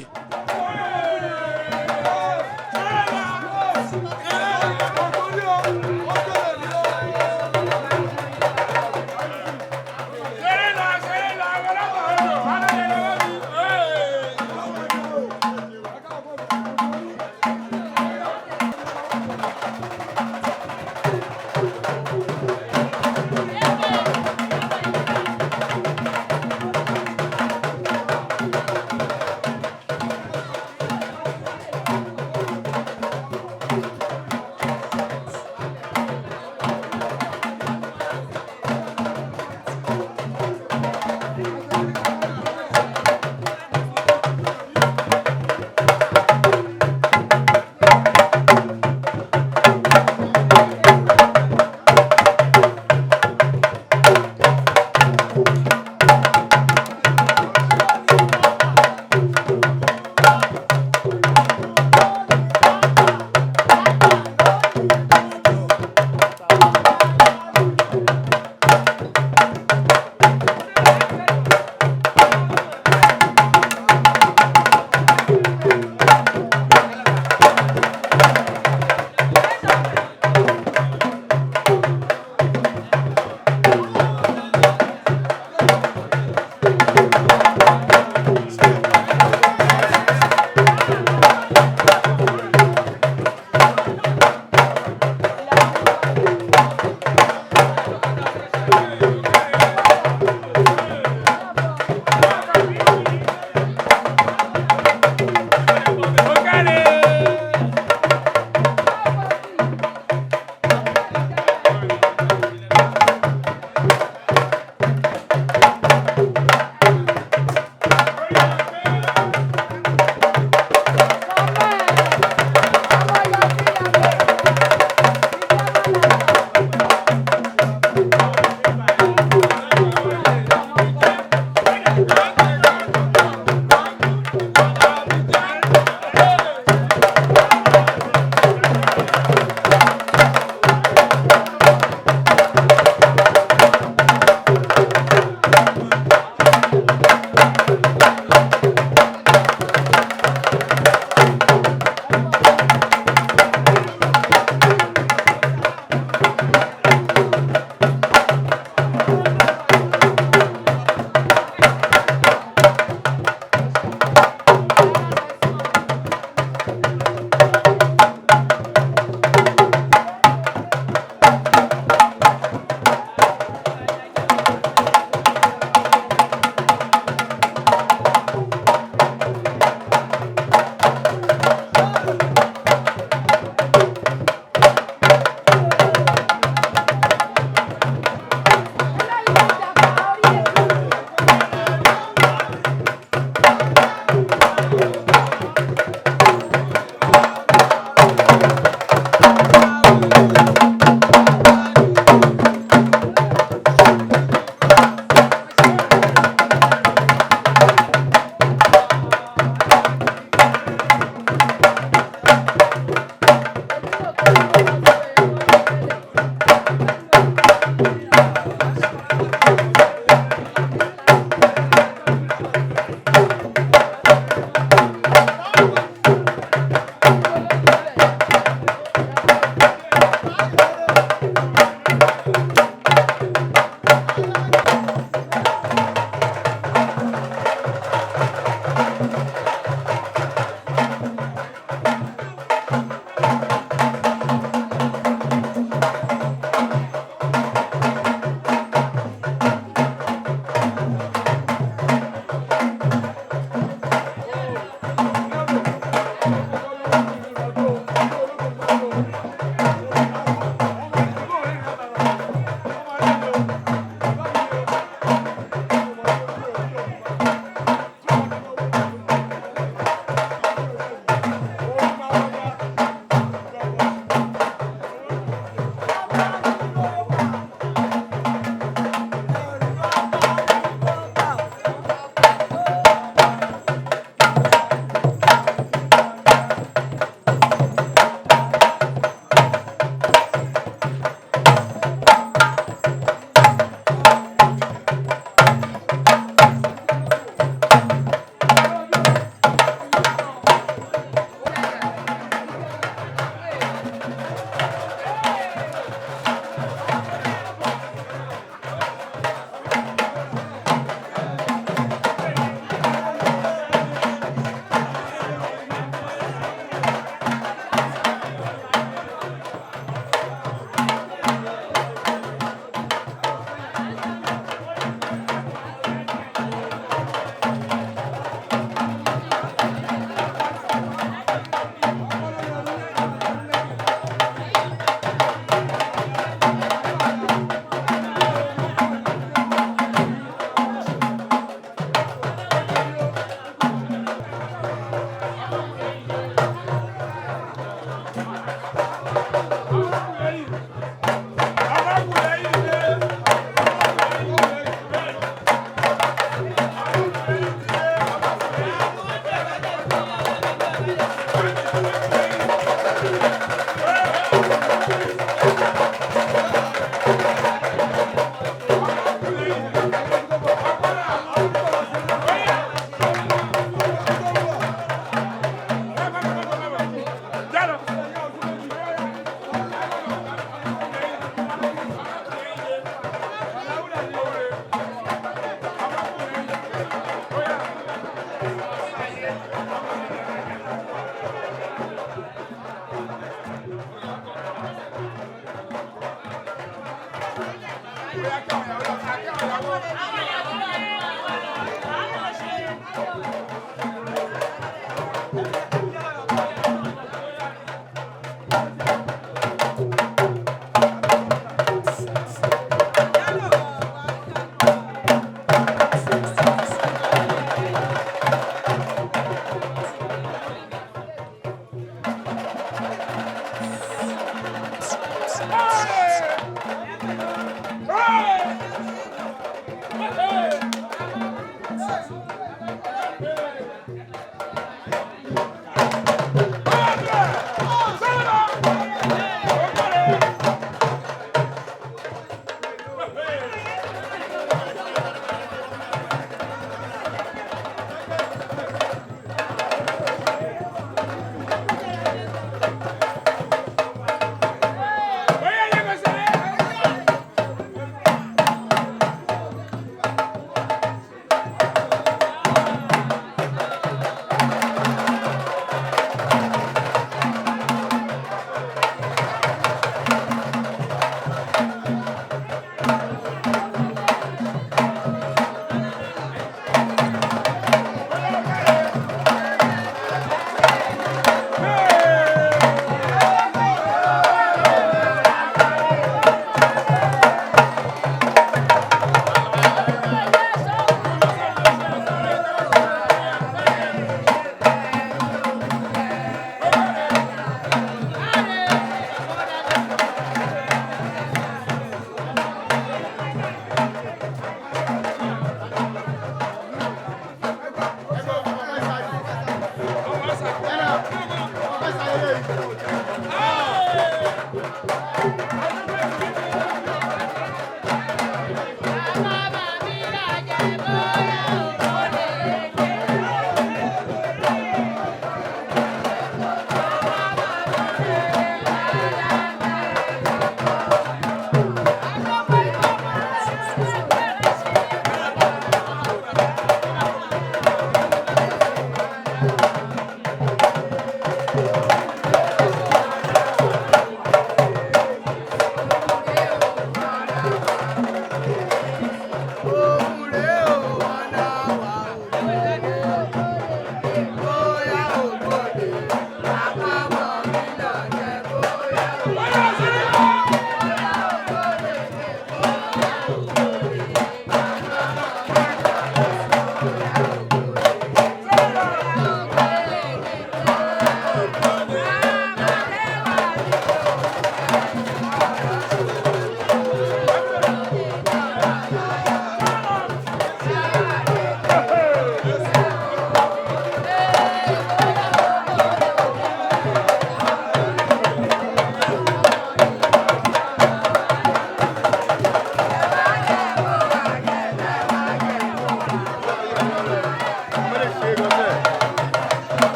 Hey!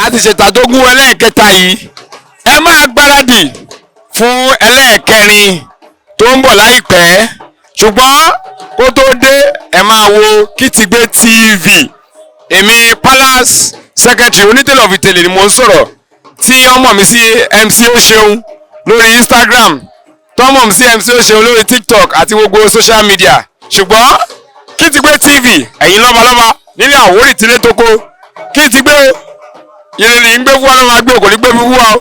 A ti ṣètàdógún ẹlẹ́ẹ̀kẹta yìí, ẹ máa gbáradì fún ẹlẹ́ẹ̀kẹrin tó ń bọ̀ láìpẹ́. Ṣùgbọ́n kó tó dé, ẹ máa wo Kitigbe TV. Èmi Palace Secretary Onítẹ̀lẹ̀ of Ìtẹ̀lẹ̀ ni mò ń sọ̀rọ̀, tí wọ́n mọ̀ mí sí MC Oṣeun lórí Instagram, tó mọ̀ mí sí MC Oṣeun lórí TikTok àti gbogbo social media. Ṣùgbọ́n Kitigbe TV, ẹ̀yin lọ́balọ́ba nílẹ̀ Àwórì tílé tókó, Kitigbe ìrìnnì ń gbé fún wa lọ́wọ́ agbé òkò ní gbé fún wa o.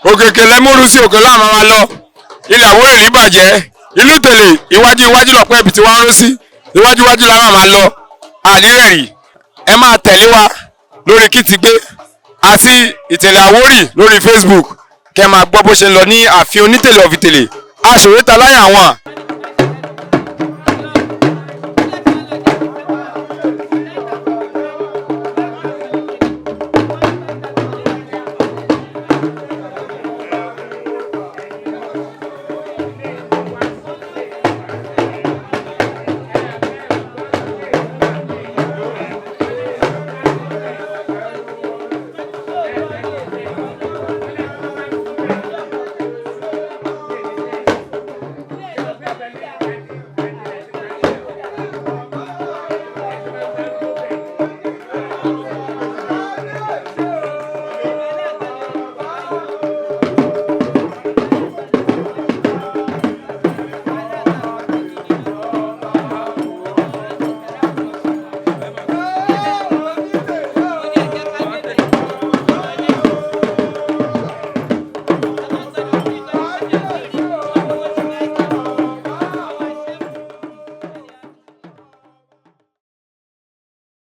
Òkèkè lẹ́múrú sí òkè láàmú wa lọ. Ilẹ̀ Àwórì ní bàjẹ́, ìlú Tẹ̀lé iwájú iwájú lọ́pọ̀ ẹ̀bì tí wọ́n ń ró sí, iwájú iwájú la máa lọ ànírẹ̀rì. Ẹ máa tẹ̀lé wa lórí Kitigbe àti Ìtẹ̀lẹ̀ Àwórì lórí Facebook, kẹ́ máa gbọ́ bó ṣe ń lọ ní ààfin Onítẹ̀lẹ̀ of Ìtẹ̀lẹ̀ Aṣòwétaláyà àwọn.